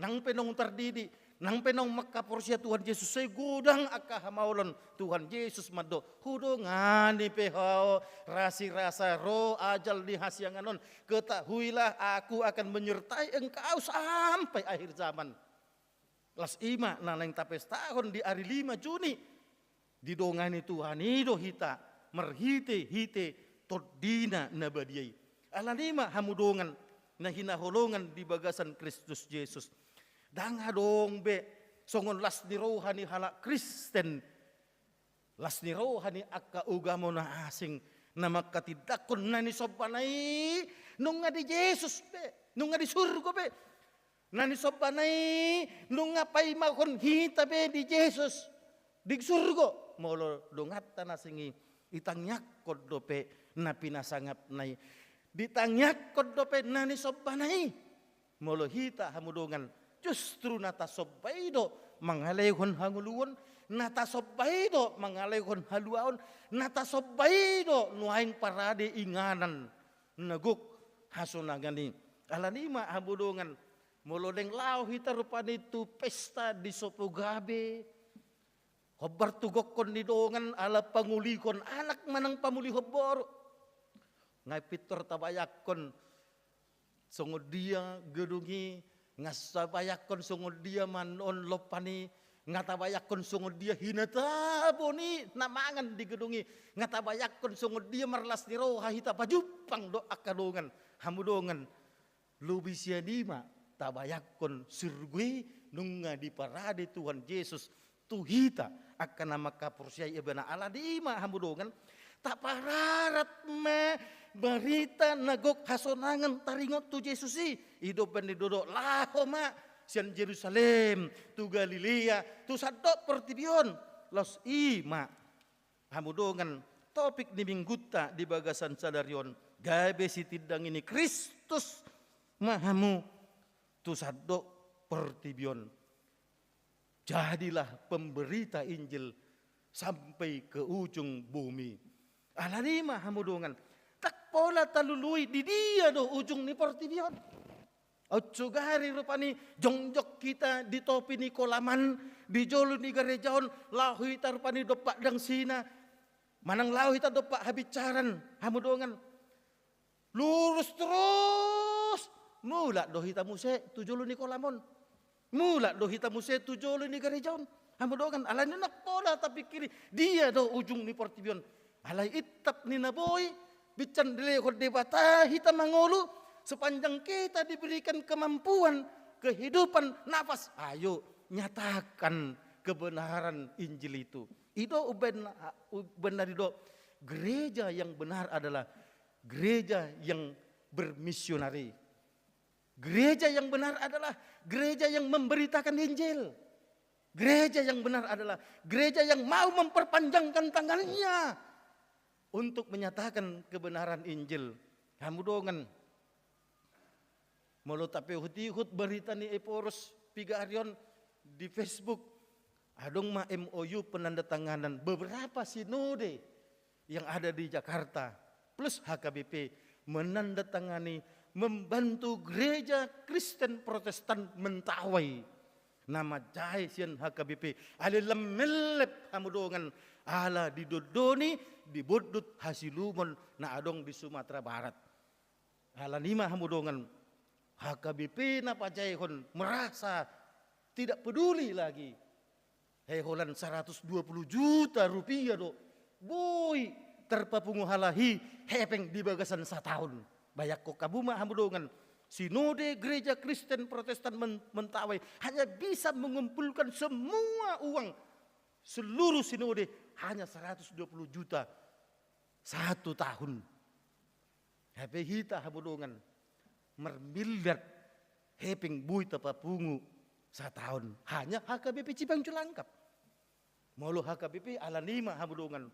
Nang pe naung tardidi, nang pe naung mangkaporseai Tuhan Jesus, sai godang angka hamaolon. Tuhan Jesus mandok, hudongani pe ho, rasirasa ro ajal ni hasiangan on. Ketahuilah, Aku akan menyertai engkau sampai akhir zaman. Laos i ma na naeng tapestahon di ari lima Juni. Didongani Tuhan i do hita marhite-hite Tondina na badia i. Alani i ma hamu dongan na hinaholongan di bagasan Kristus Jesus, ndang adong be songon las ni roha ni halak Kristen, las ni roha ni angka ugamo na asing, na mangkatindangkon na nisombana i nunga di Jesus be, nunga di surgo be. Na nisombana i nunga paimahon hita be di Jesus di surgo. Molo donganta na asing i, ditangiangkon dope na pinasangapna i, ditangiangkon dope na nisombana i. Molo hita hamu dongan, justru na tasomba i do mangalehon hangoluon, na tasomba i do mangalehon haluaon, na tasomba i do nuaeng parade inganan na gok hasonangan i. Alani i ma hamu dongan, molo naeng laho hita rupani tu pesta di sopo gabe, hombar tu gokhon ni dongan ala pangulihon anak manang pamulihon boru, nga pintor tabayangkon songon dia gedung i, nga tabayangkon songon dia ma on lompan i, nga tabayangkon songon dia hinatabon i na mangan di gedung i, nga tabayangkon songon dia marlas ni roha hita pajumpang do angka dongan. Hamu dongan, lobi sian i ma tabayangkon surgo i nunga diparade Tuhan Jesus tu hita angka na mangkaporseai Ibana. Alani i ma hamu dongan, tapararat ma barita na gok hasonangan taringot tu Jesus i. I do umbahen na nidok, laho ma sian Jerusalem tu Galilea, tu sandok portibi on. Laos i ma hamu dongan topik ni minggunta di bagasan sadari on, gabe sitindangi ni Kristus ma hamu tu sandok portibi on. Jadilah pemberita Injil sampai ke ujung bumi. Alani i ma hamu dongan, ndang pola talului di dia do ujung ni portibi on. Aut sugari rupani jongjong hita di topi ni kolaman, di jolo ni gareja on, laho hita rupani dompak dangsina, manang laho hita dompak habinsaran, hamu dongan, lurus torus, mulak do hita muse tu jolo ni kolam on. Mulak do hita muse tu jolo ni gareja on. Hamu dongan, alai ndang pola tapingkiri dia do ujung ni portibi on. Alai intap ni na boi binsan dilehon Debata hita mangolu, sepanjang kita diberikan kemampuan, kehidupan, nafas, ayo nyatakan kebenaran Injil itu. I do umbahen, umbahen na nidok, gereja yang benar adalah gereja yang bermisionari. Gereja yang benar adalah gereja yang memberitakan Injil. Gereja yang benar adalah gereja yang mau memperpanjangkan tangannya untuk menyatakan kebenaran Injil. Hamu dongan, molo tapaihut-ihut barita ni Ephorus piga ari on di Facebook, adong ma M O U penandatanganan beberapa sinode yang ada di Jakarta plus H K B P menandatangani membantu Gereja Kristen Protestan Mentawai na manjae sian H K B P. Alai lam mellep hamu dongan, ala didondoni di bondut hasilumon na adong di Sumatera Barat. Alani i ma hamu dongan, H K B P na pajaehon merasa tidak peduli lagi. He, holan saratus dua puluh juta rupiah do boi tarpapungu halak i hepeng di bagasan sataon. Bayangkon hamu ma hamu dongan, sinode Gereja Kristen Protestan Men-, Mentawai hanya bisa mengumpulkan semua uang seluruh sinode hanya seratus dua puluh juta satu tahun. Hape hita hamu dongan, marmiliar hepeng boi tapapungu sataon hanya H K B P Cipayung Cilangkap. Molo H K B P alani i ma hamu dongan,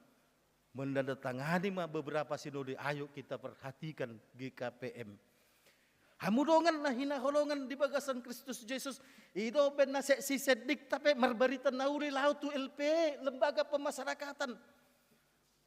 menandatangani ma beberapa sinode, ayo kita perhatikan G K P M. Hamu dongan na hinaholongan di bagasan Kristus Jesus, i do umbahen na se-, si sekdikta pe marbarita na uli laho tu L P, lembaga pemasyarakatan.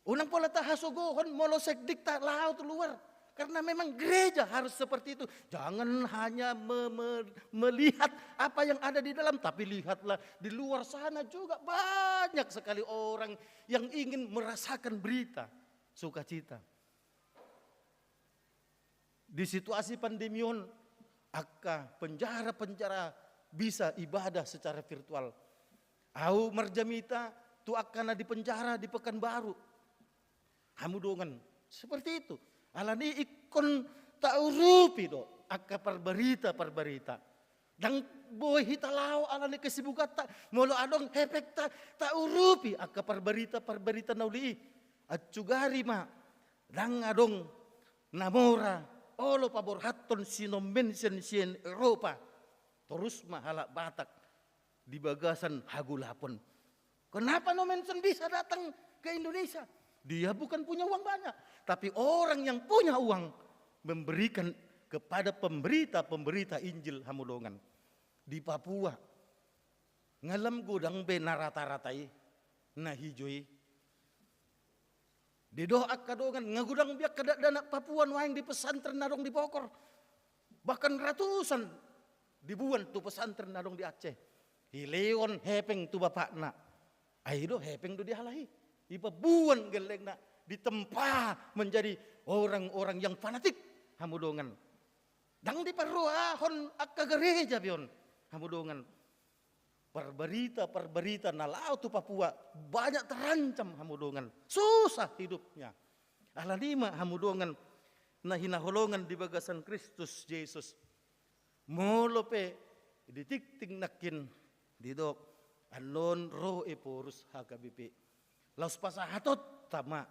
Unang pola tahasogohon molo sekdikta laho tu luar. Karena memang gereja harus seperti itu. Jangan hanya me-, me-, melihat apa yang ada di dalam, tapi lihatlah di luar sana juga banyak sekali orang yang ingin merasakan berita sukacita. Di situasi pandemi on, angka penjara-penjara bisa ibadah secara virtual. Ahu marjamita tu angka na di penjara di Pekanbaru. Hamu dongan, seperti itu. Alani ingkon taurupi do angka parbarita-parbarita. Ndang boi hita laho alani kesibukanta, molo adong hepengta, taurupi angka parbarita-parbarita na uli i. Ansugari ma, ndang adong na mora olo paborhathon si Nommensen sian Eropa. Torus ma halak Batak di bagasan hagolapon. Kenapa Nommensen bisa datang ke Indonesia? Dia bukan punya uang banyak, tapi orang yang punya uang memberikan kepada pemberita-pemberita Injil, hamu dongan. Di Papua, nga lam godang be na rata-rata i, na ijo i. Didok angka dongan, nga godang be angka dakdanak Papua nuaeng di pesantren na adong di Bogor. Bahkan ratusan dibuan tu pesantren na adong di Aceh. Dilehon hepeng tu bapakna. Ai do hepeng do dihalai. Dipabuan gellengna, ditempa menjadi orang-orang yang fanatik, hamu dongan. Ndang diparrohahon angka gereja be on, hamu dongan. Parbarita-parbarita na laho tu Papua banyak terancam, hamu dongan. Susah hidupnya. Alani ma, hamu dongan, na hinaholongan di bagasan Kristus Jesus. Molo pe di tingting nangkin didok, annon ro Ephorus H K B P. Laos pasahatonta ma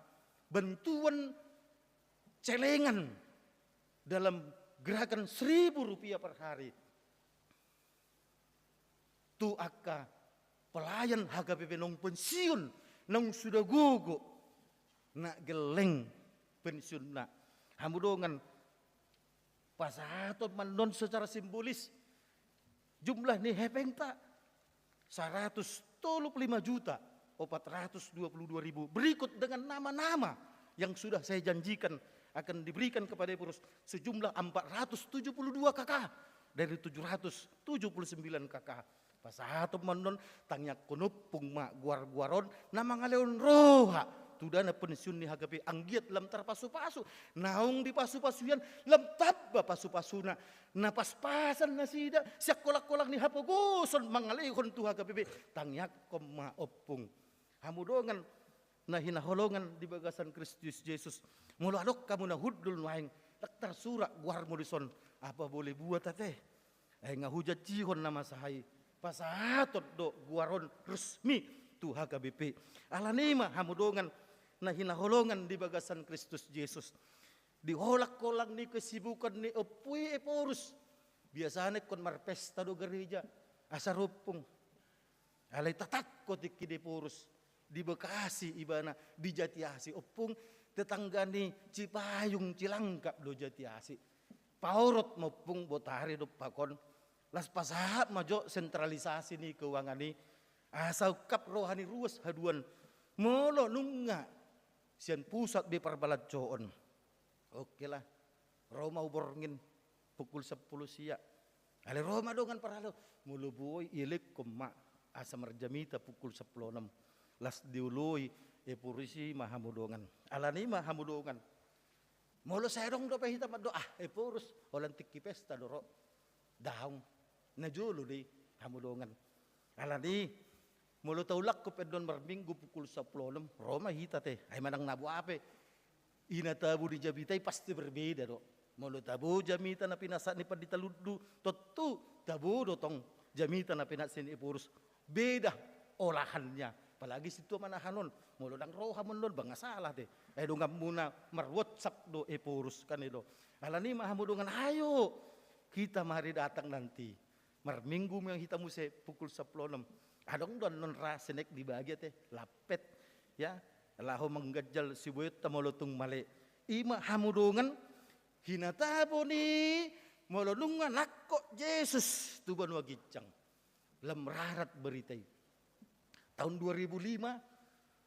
bantuan celengan dalam gerakan seribu rupiah per hari tu angka pelayan H K B P naung pensiun, naung sudah gogo, na gelleng pensiunna. Hamu dongan, pasahaton ma annon secara simbolis jumlah ni hepengta saratus tolu pulu lima juta opat ratus dua pulu dua ribu. Berikut dengan nama-nama yang sudah saya janjikan akan diberikan kepada Ephorus, sejumlah empat ratus tujuh puluh dua K K dari tujuh ratus tujuh puluh sembilan K K. Pasahaton ma annon, tangiangkon ompung ma goar-goar on na mangalehon roha tu dana pensiun ni H K B P, anggiat lam tarpasu-pasu. Naung dipasu-pasu hian, lam tamba pasu-pasuna. Na pas-pasan nasida sian holang-holang ni hapogoson mangalehon tu H K B P. Tangiangkon ma ompung. Hamu dongan na hinaholongan di bagasan Kristus Jesus. Molo adong hamu na hundul nuaeng, ndang tarsurat goarmu dison, apa boleh buat ate. Ai nga hujanjihon na masa i, pasahaton do goar on resmi tu H K B P. Alani ma, hamu dongan na hinaholongan di bagasan Kristus Jesus, di holang-holang ni kesibukan ni ompu i Ephorus, biasana ingkon marpesta do gareja, asa ro ompung. Alai tatangko tingki di Ephorus, di Bekasi ibana, di Jatiasi, ompung, tetangga ni Cipayung, Cilangkap do Jatiasi. Paorot ma ompung, botari dompak on. Laos pasahat ma jo sentralisasi ni keuangan i, asa ungkap roha ni ruas haduan. Molo nunga sian pusat be parbalanjoon, oke lah, ro ma au borngin pukul sampulu sia. Alai ro ma dongan parhalado, molo boi ielehon ma asa marjamita pukul sampulu onom. Laos dioloi Ephorus i ma, hamu dongan. Alani ma, hamu dongan, molo sai adong dope hita mandok, ah, Ephorus, holan tingki pesta do ro. Daong. Na jolo do i, hamu dongan. Alani, molo taulakhon pe annon marminggu pukul sampulu onom, ro ma hita ate. Ai manang na boha pe, i na tabo di jamita i pasti berbeda do. Molo tabo jamita na pinasahat ni Pandita Lundu, tontu tabo do tong jamita na pinasahat ni Ephorus. Beda olahannya. Apalagi sintua manahan on. Molo ndang ro hamu annon, ba nga salah ate. Ai donganmuna mar-WhatsApp do Ephorus, kan i do. Alani ma, hamu dongan, ayo kita mari datang nanti. Marminggu ma hita muse pukul sampulu onom. Adong do annon ra sian aek dibagi ate, lampet. Ya, laho mangganjal siboionta molo tung male. I ma, hamu dongan, hinatabo ni molo nunga nangkok Jesus tu banua ginjang. Lam rarat berita i. Tahun dua ribu lima,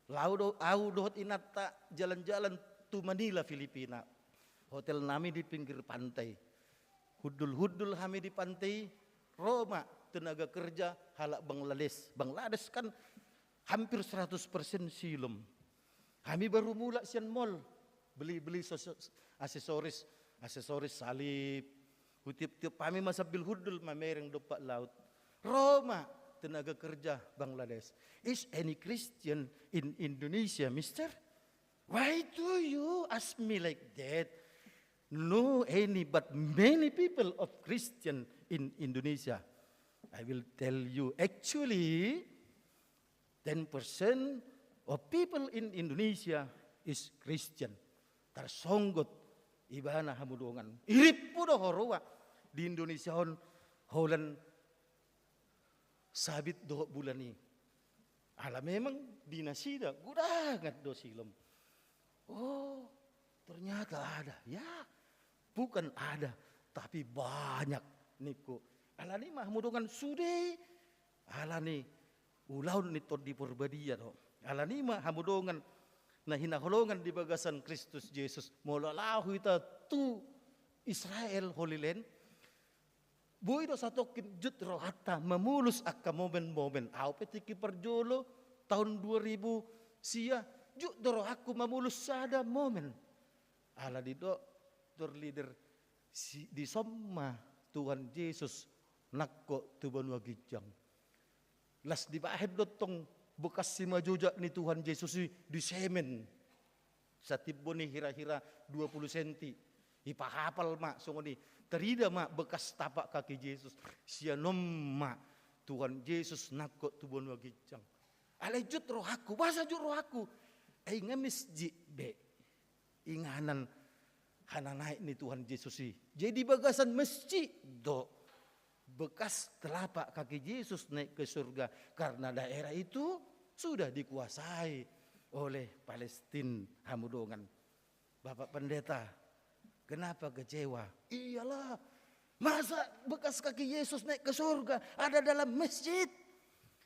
laho do au dohot inanta jalan-jalan tu Manila, Filipina. Hotel nami di pinggir pantai. Hundul-hundul hami di pantai, ro ma tenaga kerja halak Bangladesh. Bangladesh kan hampir seratus persen Silom. Hami baru mulak sian mall, beli-beli sos-, aksesoris, aksesoris salib. Hutiop-tiop hami ma sambil hundul mamereng dompak laut. Ro ma tenaga kerja Bangladesh. "Is any Christian in Indonesia, mister?" Why do you ask me like that? No any, but many people of Christian in Indonesia. I will tell you, actually, ten percent of people in Indonesia is Christian. Tarsonggot ibana hamu dongan. Irippu do huroha di Indonesia on holan sabit dohot bulan i. Ala memang di nasida gudangan do silom. Oh, ternyata ada. Ya, bukan ada, tapi banyak, ningku. Alani ma hamu dongan sude, alani ulaon ni Tondi Porbadia do. Alani ma hamu dongan na hinaholongan di bagasan Kristus Jesus, molo laho hita tu Israel, Holy Land, boi do satongkin jut rohanta mamolus angka momen-momen. Au pe tingki parjolo taon dua ribu sia, jut do rohangku mamolus sada momen. Alani do, tor leader, si, dison ma Tuhan Jesus nangkok tu banua ginjang. Las dibahen do tong bekas simanjujak ni Tuhan Jesus i di semen. Satimbo ni hira-hira dua puluh senti. Ipahapal ma songon i. Tarida ma bekas tapak kaki Jesus. Sian on ma Tuhan Jesus nangkok tu banua ginjang. Alai jut rohangku, boasa jut rohangku? Ai nga masjid be inganan hananaek ni Tuhan Jesus i. Jadi bagasan masjid do bekas telapak kaki Jesus naik ke surga, karena daerah itu sudah dikuasai oleh Palestin, hamu dongan. Bapak Pendeta, kenapa kecewa? Iyalah, masa bekas kaki Yesus naik ke surga ada dalam masjid?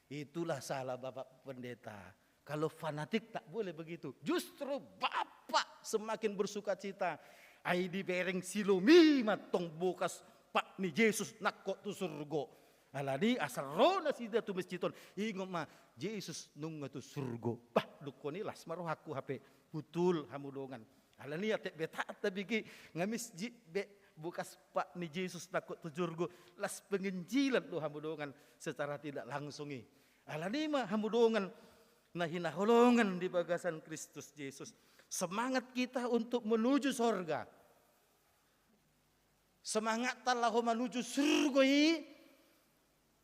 Itulah salah Bapak Pendeta. Kalau fanatik tak boleh begitu. Justru Bapak semakin bersukacita. Ai dibereng silomi ma tong bokas pak ni Jesus nangkok tu surgo. Alani asa ro nasida tu masjid on, ingot ma Jesus nunga tu surgo. Bah, dungkon i las ma rohangku hape. Betul, hamu dongan. Alani atik be tak tabege nga masjid be bokas pak ni Jesus nangkok tu surgo. Las penginjilan do, hamu dongan, secara tidak langsung i. Alani ma, hamu dongan na hinaholongan di bagasan Kristus Jesus, semangat kita untuk menuju sorga. Semangatta laho manuju surgo i,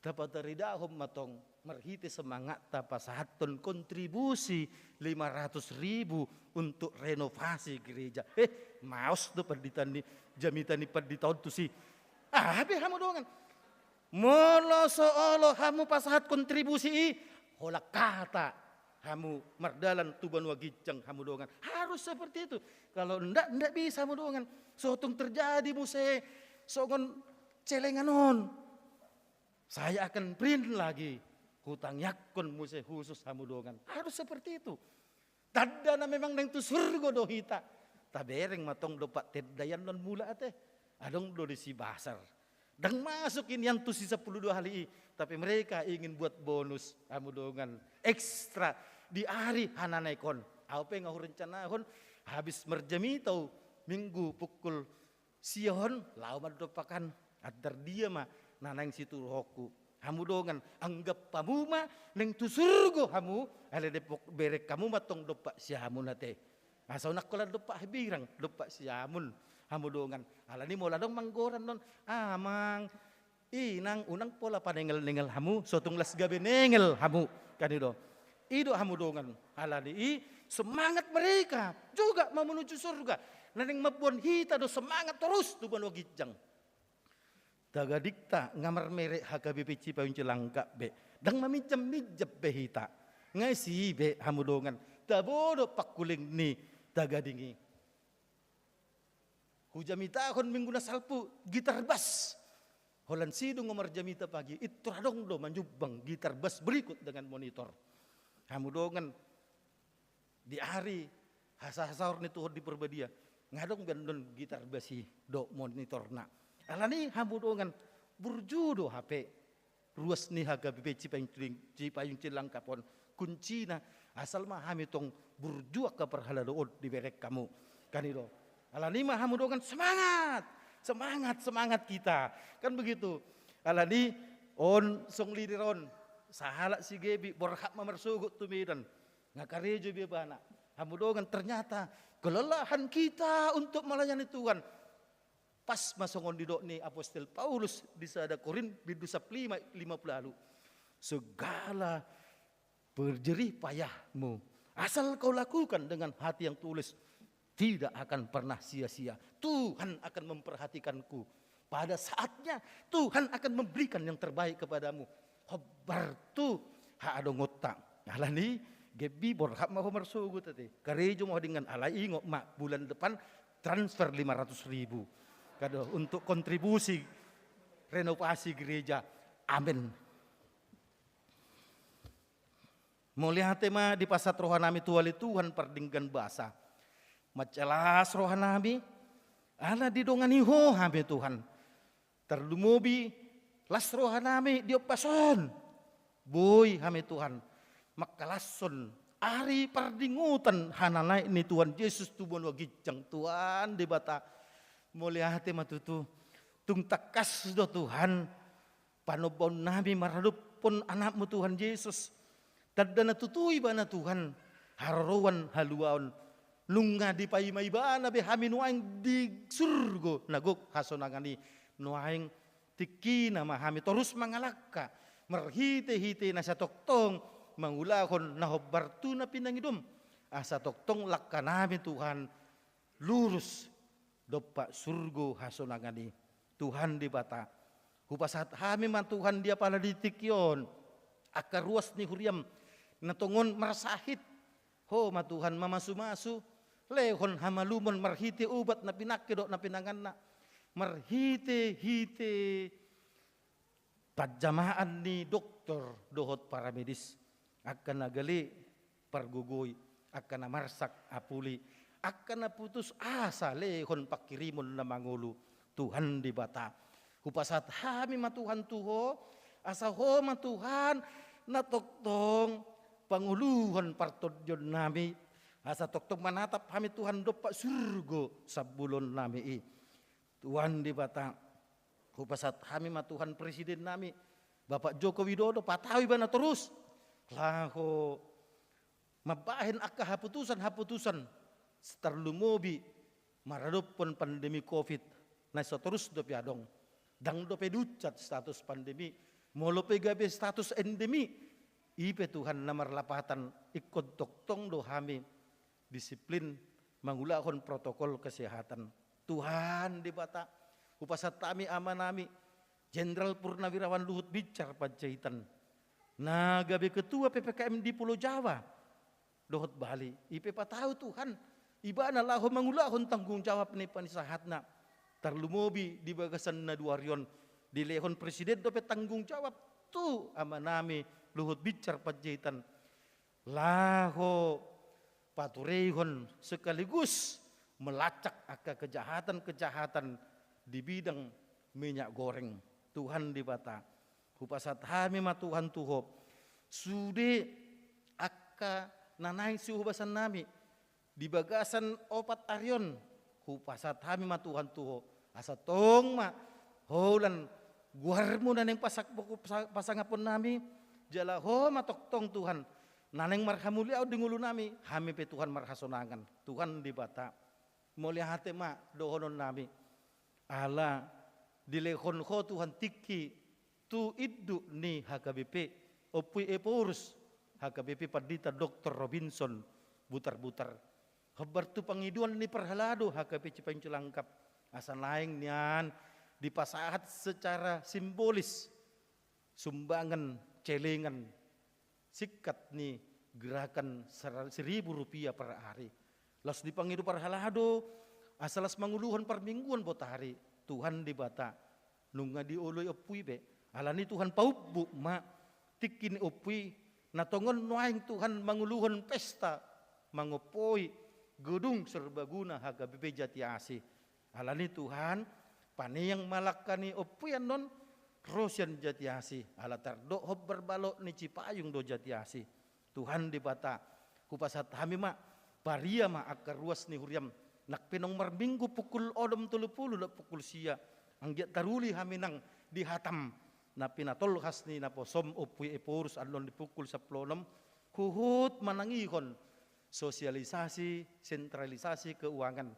tapataridahon ma tong marhite semangatta pasahathon kontribusi lima ratus ribu untuk renovasi gereja. Eh, maos do pandita ni, jamita ni pandita on tusi. Aha be, hamu dongan? Molo so olo hamu pasahat kontribusi i, holan hata hamu mardalan tu banua ginjang, hamu dongan. Harus seperti itu. Kalau ndak, ndak bisa, hamu dongan. So tung terjadi muse songon celengan on, saya akan print lagi hutangiangkon muse khusus, hamu dongan. Harus seperti itu. Tanda na memang naeng tu surgo do hita. Tabereng ma tong dompak tenda i annon mulak ate. Adong do disi bazar. Ndang masuk i nian tu si sampulu dua hali i, tapi mereka ingin buat bonus, hamu dongan, ekstra di ari hananaek on. Au pe nga hurencanahon, habis marjamita au Minggu pukul sia on, laho ma dompak an, antar dia ma na naeng situruhonku. Hamu dongan, anggap hamu ma naeng tu surgo hamu, alai dipok bereng hamu ma tong dompak siamun ate. Asa unang holan dompak hambirang, dompak siamun, hamu dongan. Alani molo adong manggoran on, amang, inang, unang pola panengel-nengel hamu, so tung las gabe nengel hamu, kan i do. I do, hamu dongan. Alani i semangat mereka juga mau menuju surga. Na naeng mamboan hita do semangat torus tu banua ginjang. Tagadingta nga marmerek H K B P Cipayung Cilangkap be. Ndang maminjam-minjam be hita. Nga isi be, hamu dongan. Tabo do pangkuling ni tagading i. Hujamitahon minggu na salpu gitar bas. Holan sidung marjamita pagi, pintor adong do manyumbang gitar bas berikut dengan monitor. Hamu dongan, di ari hasahasaor ni Tuhan di Porbadia, nga adong be annon gitar bas i dohot monitorna. Alani, hamu dongan, burju do hape ruas ni H K B P Cipayung Ciling-, Cipayung Cilangkap on. Kuncina, asal ma hami tong burju angka parhalado on dibereng hamu. Kan i do. Alani ma, hamu dongan, semangat! Semangat, semangat kita. Kan begitu. Alani on song leader on, sahalak si Gebi, borhat ma marsogot tu Medan. Nga karejo be ibana. Hamu dongan, ternyata kelelahan kita untuk melayani Tuhan. Pas ma songon didok ni apostel Paulus di sada Korint bindu sampulu lima, lima puluh walu. Segala perjerih payahmu, asal kau lakukan dengan hati yang tulus, tidak akan pernah sia-sia. Tuhan akan memperhatikanku. Pada saatnya Tuhan akan memberikan yang terbaik kepadamu. Hombar tu haadongonta. Alani, Gebbi, borhat ma ho marsogot ate. Karejo ma ho dengan, alai ingot ma, bulan depan transfer lima ratus ribu. Kado untuk kontribusi renovasi gereja. Amin. Mauliate ma dipasahat rohanami tu ale Tuhan pardenggan basa. Mansai las rohanami, ala didongani Ho hami Tuhan. Tarlumobi las rohanami di ombas on. Boi hami Tuhan mangkalashon ari pardingotan hananaek ni Tuhan Jesus tu banua ginjang, Tuhan Debata. Mauliate ma tutu. Tung tangkas do Tuhan panombaonnami maradophon Anakmu Tuhan Jesus. Tanda na tutu ibana Tuhan, haroroan, haluaon. Nunga dipaima ibana be hami nuaeng di surgo na gok hasonangan i. Nuaeng tingkina ma hami torus mangalangka marhite-hite na satongtong mangulahon na hombar tu na pinangidom. Asa tongtong langkanami Tuhan lurus dompak surgo hasonangan i. Tuhan Debata, hupasahat hami ma Tuhan di apala di tingki on angka ruas ni huriam na tongon marsahit. Ho ma Tuhan mamasu-masu, lehon hamalumon marhite ubat na pinangke dohot na pinanganna, marhite-hite panjamaan ni dokter dohot paramedis, angka na gale pargogoi, angka na marsak apuli, angka na putus asa lehon pangkirimon na mangolu. Tuhan Debata, hupasahat hami ma Tuhan tu Ho, asa Ho ma Tuhan na tongtong pangoluhon partondionnami, asa tongtong manatap hami Tuhan dompak surgo sambuloonnami i. Tuhan Debata, hupasahat hami ma Tuhan presidennami, Bapak Joko Widodo, patau ibana torus laho mambahen angka haputusan-haputusan, tarlumobi maradophon pandemi covid na so torus dope adong. Ndang dope diunchat status pandemi, molo pe gabe status endemi, i pe Tuhan na marlapatan, ingkon tongtong do hami disiplin mangulahon protokol kesehatan. Tuhan Debata, hupasahat hami amanami Jenderal Purnawirawan Luhut Binsar Panjaitan, na gabe ketua P P K M di Pulo Jawa dohot Bali, i pe patau Tuhan ibana laho mangulahon tanggung jawab ni panisahatna. Tarlumobi di bagasan na dua ari on, dilehon presiden dope tanggung jawab tu amanami Luhut Binsar Panjaitan laho patureihon sekaligus melacak angka kejahatan-kejahatan di bidang minyak goreng. Tuhan Debata, hupasahat hami ma Tuhan tu Ho sude angka na naeng siubasannami di bagasan opat ari on. Hupasahat hami ma Tuhan tu Ho, asa tong ma holan goarmu na naeng pasak-, pasa-, pasangaphonnami, jala Ho ma tongtong Tuhan na naeng marhamuliaon di ngolunami, hami pe Tuhan marhasonangan. Tuhan Debata, mauliate ma dohononnami, ala dilehon Ho Tuhan tingki tu induk ni H K B P, Ompu Ephorus, H K B P Pandita Doktor Robinson Butarbutar. Hombar tu pangidoan ni parhalado H K B P Cipayung Cilangkap, asa naeng nian dipasahat secara simbolis sumbangan celengan singkat ni gerakan sera-, seribu rupiah per ari. Laos dipangido parhalado asa laos manguluhon parmingguon botari. Tuhan Debata, nunga dioloi ompu i be. Alani Tuhan, paumbuk ma tingki ni ompu i na tongon nuaeng Tuhan manguluhon pesta mangompoi gedung serbaguna H K B P Jatiasi. Alani Tuhan, paneang ma langka ni ompu i annon ro sian Jatiasi, ala tardok hombar balok ni Cipayung do Jatiasi. Tuhan Debata, hupasahat hami ma, paria ma angka ruas ni huriam, nang pe naung marminggu pukul onom tolu pulu dohot pukul sia, anggiat taruli hami nang di hatam na pinatolhas ni naposom Ompu Ephorus annon di pukul sampulu onom, huhut manangihon sosialisasi, sentralisasi keuangan,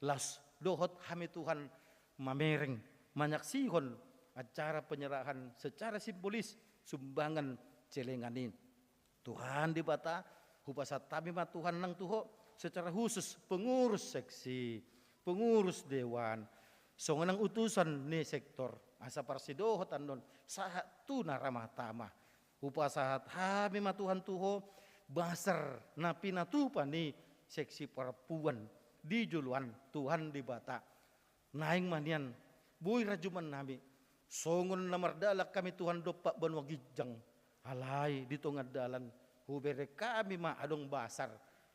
laos dohot hami Tuhan mamereng, manyaksihon acara penyerahan secara simbolis sumbangan celengan i. Tuhan Debata, hupasahat hami ma Tuhan nang tu Ho secara khusus pengurus seksi, pengurus dewan, songon nang utusan ni sektor, asa parsidohot annon sahat tu na ra ma tama. Hupasahat hami ma Tuhan tu Ho basar na pinatupa ni seksi parompuan di joloan, Tuhan Debata. Naeng ma nian boi rajuman nami, songon na mardalan hami Tuhan dompak banua ginjang. Alai di tonga dalan hubereng hami ma adong basar,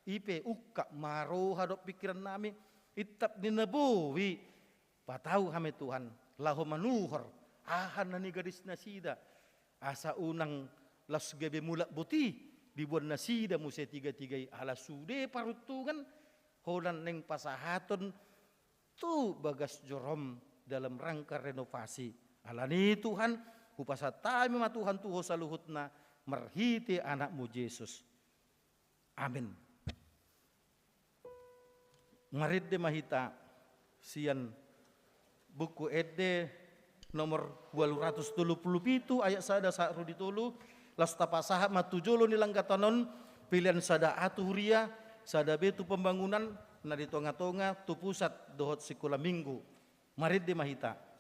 i pe ungkap ma roha dohot pingkiran nami, intap ni na boi patau hami Tuhan laho manuhor aha na nigadis nasida, asa unang laos gabe mulak boti diboan nasida muse tigatiga i, ala sude paruntungan holan naeng pasahaton tu bagas jorom dalam rangka renovasi. Alani i Tuhan, hupasahat hami ma Tuhan tu Ho saluhutna marhite Anak-Mu Jesus. Amin. Marende ma hita sian Buku Ende nomor ualu ratus tolu pulu pitu, ayat sada sahat ro di tolu. Laos tapasahat ma tu jolo ni langgatan on, pelean sada A tu huria, sada B tu pembangunan, na di tonga-tonga tu pusat dohot sikola minggu. Marende ma hita.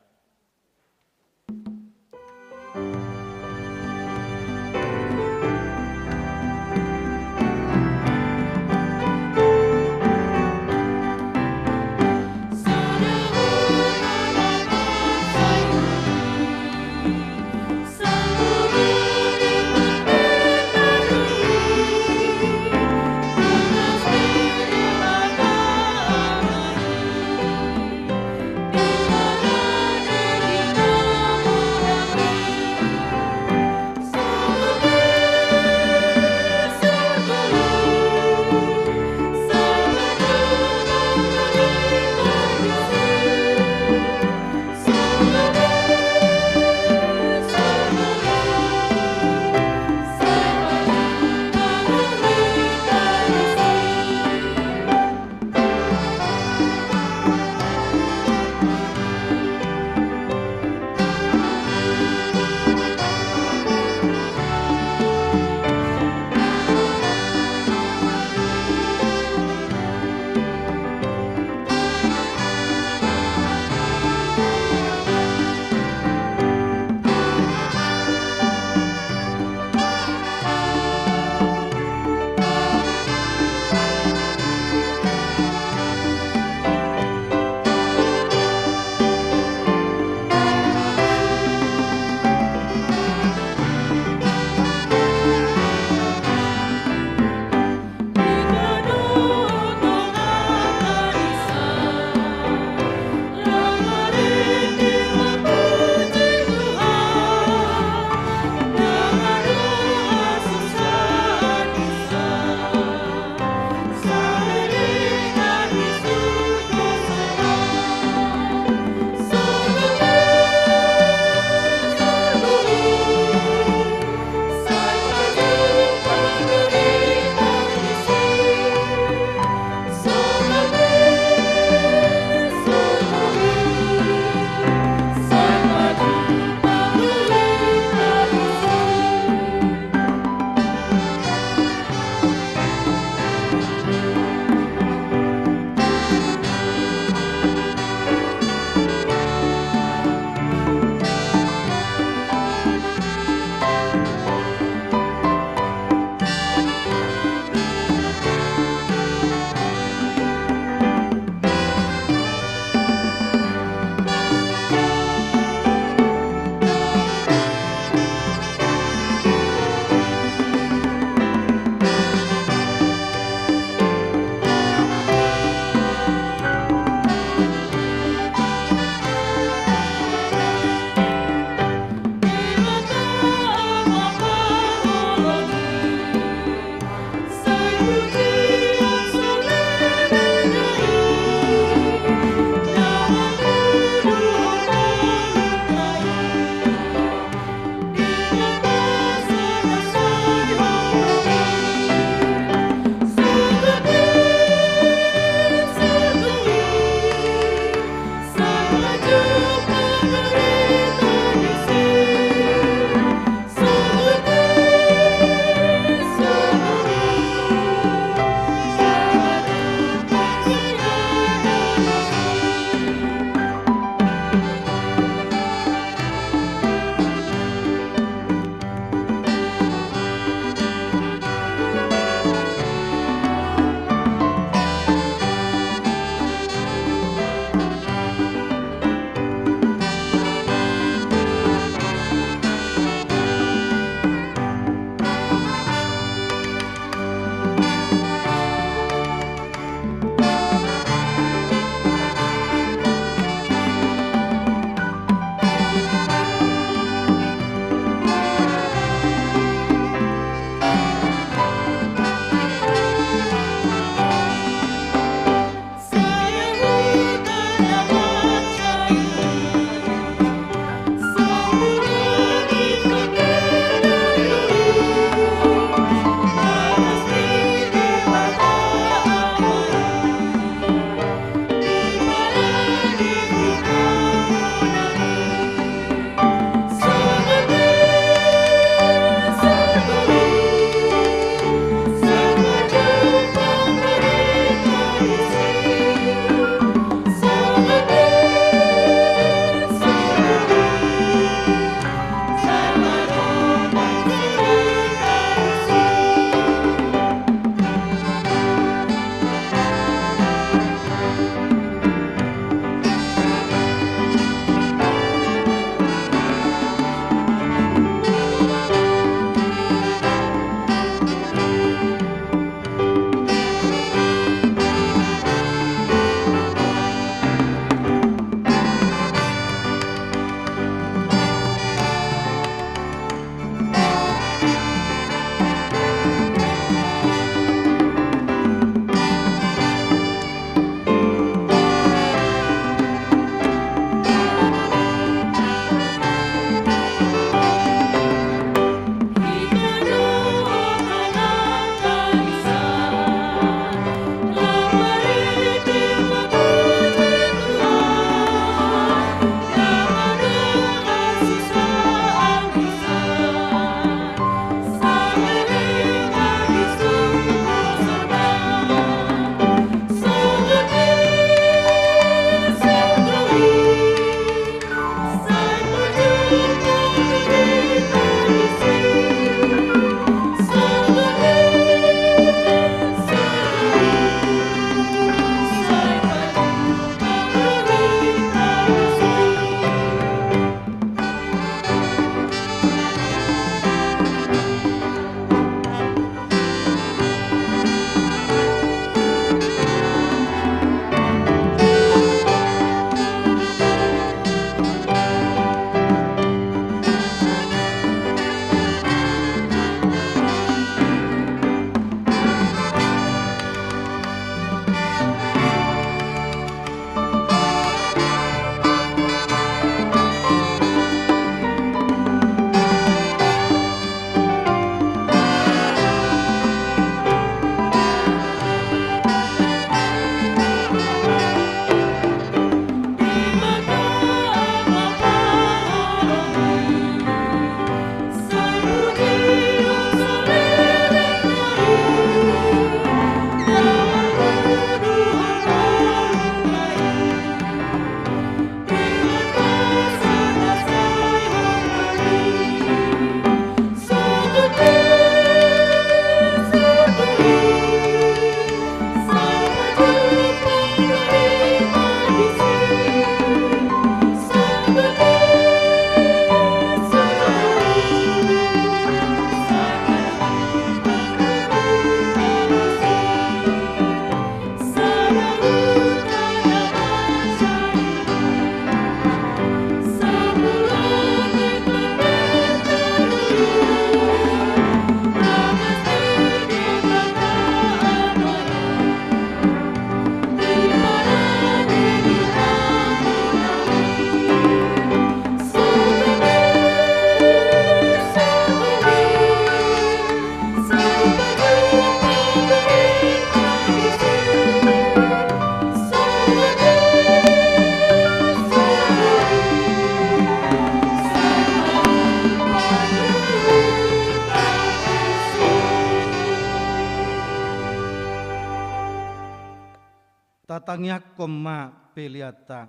Tatangiangkon ma peleanta.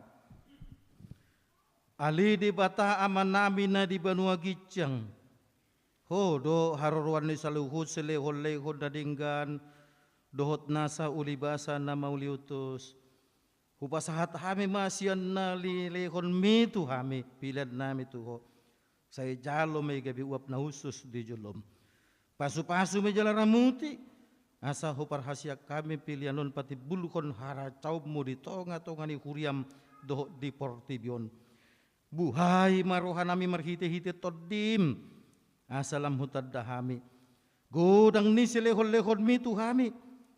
Ale Debata Amanami na di banua ginjang, Ho do haroroan ni saluhut silehonlehon na denggan dohot nasa ulibasa na mauliutus. Hupasahat hami ma sian na nilehonMi tu hami peleannami tu Ho. Sai jalo ma i gabe uap na hushus di joloM. Pasupasu ma i jala ramuti, asa huparhaseang hami pelean on patimbulhon harajaonMu di tongatonga ni huriaM dohot di portibi on. Buhai ma rohanami marhitehite TondiM, asa lam hutanda hami godang ni silehonlehonMi tu hami,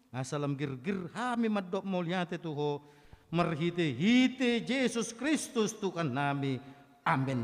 asa lam girgir hami mandok mauliate tu Ho, marhitehite Jesus Kristus Tuhannami. Amen.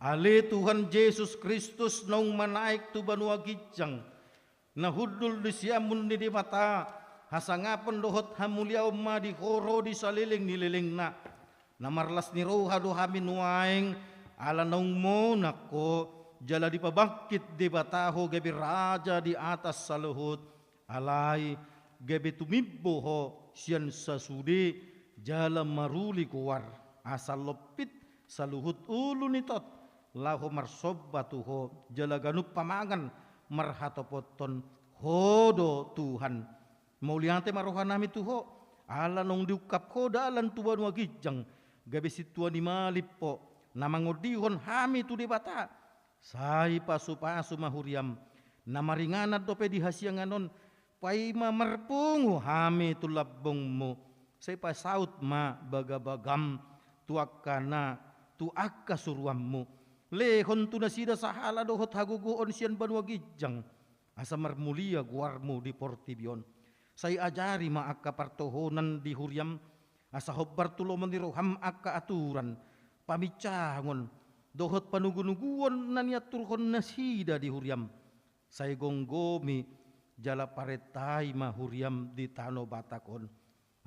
Ale Tuhan Jesus Kristus naung manaek tu banua ginjang, na hundul di siamun ni Debata, hasangapon dohot hamuliaon ma di Ho ro di saleleng ni lelengna. Na marlas ni roha do hami nuaeng, ala naung monang Ho, jala dipabangkit Debata Ho gabe Raja di atas saluhut. Alai gabe tumimbo Ho sian sasude jala maruli goar, asa lompit saluhut ulu ni tot laho marsomba tu Ho, jala ganup pamangan marhatopothon Ho do Tuhan. Mauliate ma rohanami tu Ho, ala naung diungkap Ho dalan tu banua ginjang, gabe sintua ni malim Ho, na mangondihon hami tu Debata. Sai pasupasu ma huriaM, na maringanan dope di hasiangan on, paima marpungu hami tu lambungMu, sai pasaut ma bagabagaM tu angka na tu angka suruanMu. Lehon tu nasida sahala dohot hagogoon sian banua ginjang, asa marmulia goarMu di portibi on. Sai ajari ma angka partohonan di huriaM, asa hombar tu lomo ni rohaM angka aturan, paminsangon, dohot panugunuguon na niaturhon nasida di huriaM. Sai gomgomi jala parentai ma huriaM di tano Batak on,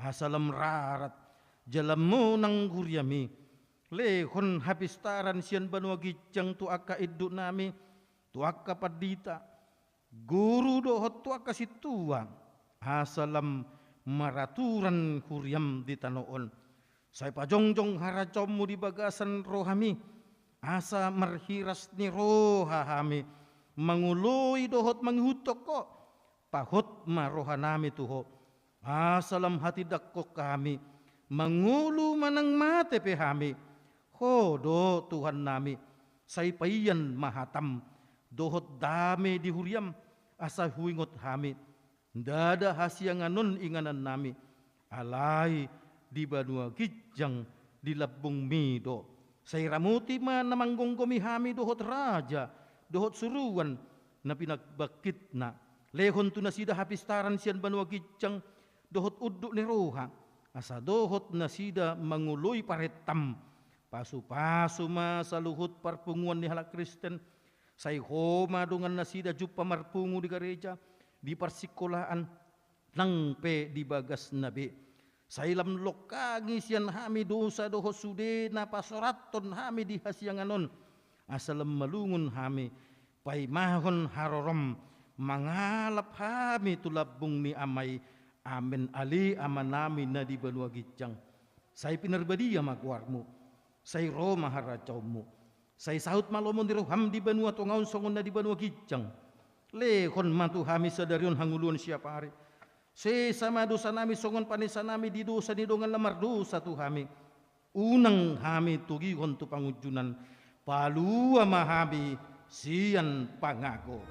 asa lam rarat jala monang huriaM i. Lehon hapistaran sian banua ginjang tu angka induknami, tu angka pandita, guru dohot tu angka sintua, asa lam maraturan huriaM di tano on. Sai pajongjong harajaonMu di bagasan rohami, asa marhiras ni roha hami mangoloi dohot mangihuthon Ho. Pahot ma rohanami tu Ho, asa lam hatindangkon hami, mangolu manang mate pe hami, Ho do Tuhannami. Sai paian ma hataM dohot dame di huriaM, asa huingot hami, ndada hasiangan on inganannami, alai di banua ginjang di lambungMi do. Sai ramoti ma na manggomgomi hami dohot raja dohot suruan na pinabangkitna. Lehon tu nasida hapistaran sian banua ginjang dohot unduk ni roha, asa dohot nasida mangoloi parentaM. Pasupasu ma saluhut parpunguan ni halak Kristen. Sai Ho ma dongan nasida jumpa marpungu di gareja, di parsingkolaan, nang pe di bagasna be. Sai lam longkangi sian hami dosa dohot sude na pasorathon hami di hasiangan on, asa lam malungun hami paimahon haroroM, mangalap hami tu lambung ni Ama i. Amen. Ale Amanami na di banua ginjang, sai pinarbadia ma goarMu. Sai ro ma harajaonMu. Sai saut ma lomo ni rohaM di banua tonga on songon na di banua ginjang. Lehon ma tu hami sadari on hangoluan siapari. Sesa ma dosanami songon panesanami di dosa ni dongan na mardosa tu hami. Unang hami togihon tu pangunjunan. Palua ma hami sian pangago.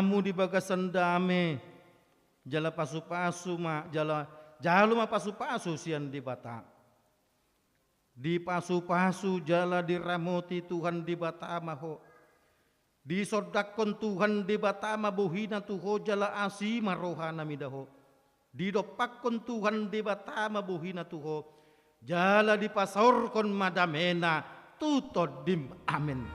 hamu di bagasan dame, jala pasupasu ma, jala jalo ma pasupasu sian Debata. Dipasupasu jala diramoti Tuhan Debata ma ho. Disondangkon Tuhan Debata ma bohina tu ho jala asi ma rohana mida ho. Didompakkon Tuhan Debata ma bohina tu ho. Jala dipasaorhon ma damena tu tondim. Amen.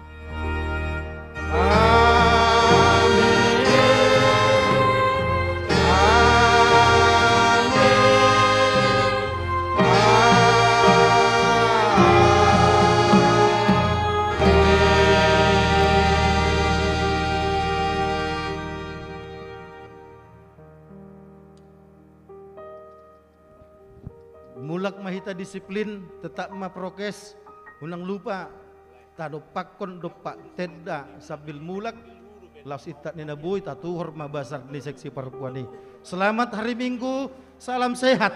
Mulak ma hita disiplin, tetap ma prokes, unang lupa tadompakkon dompak tenda sambil mulak, laos intat ni na boi tatuhor ma basar ni seksi parpuan i. Selamat hari Minggu, salam sehat.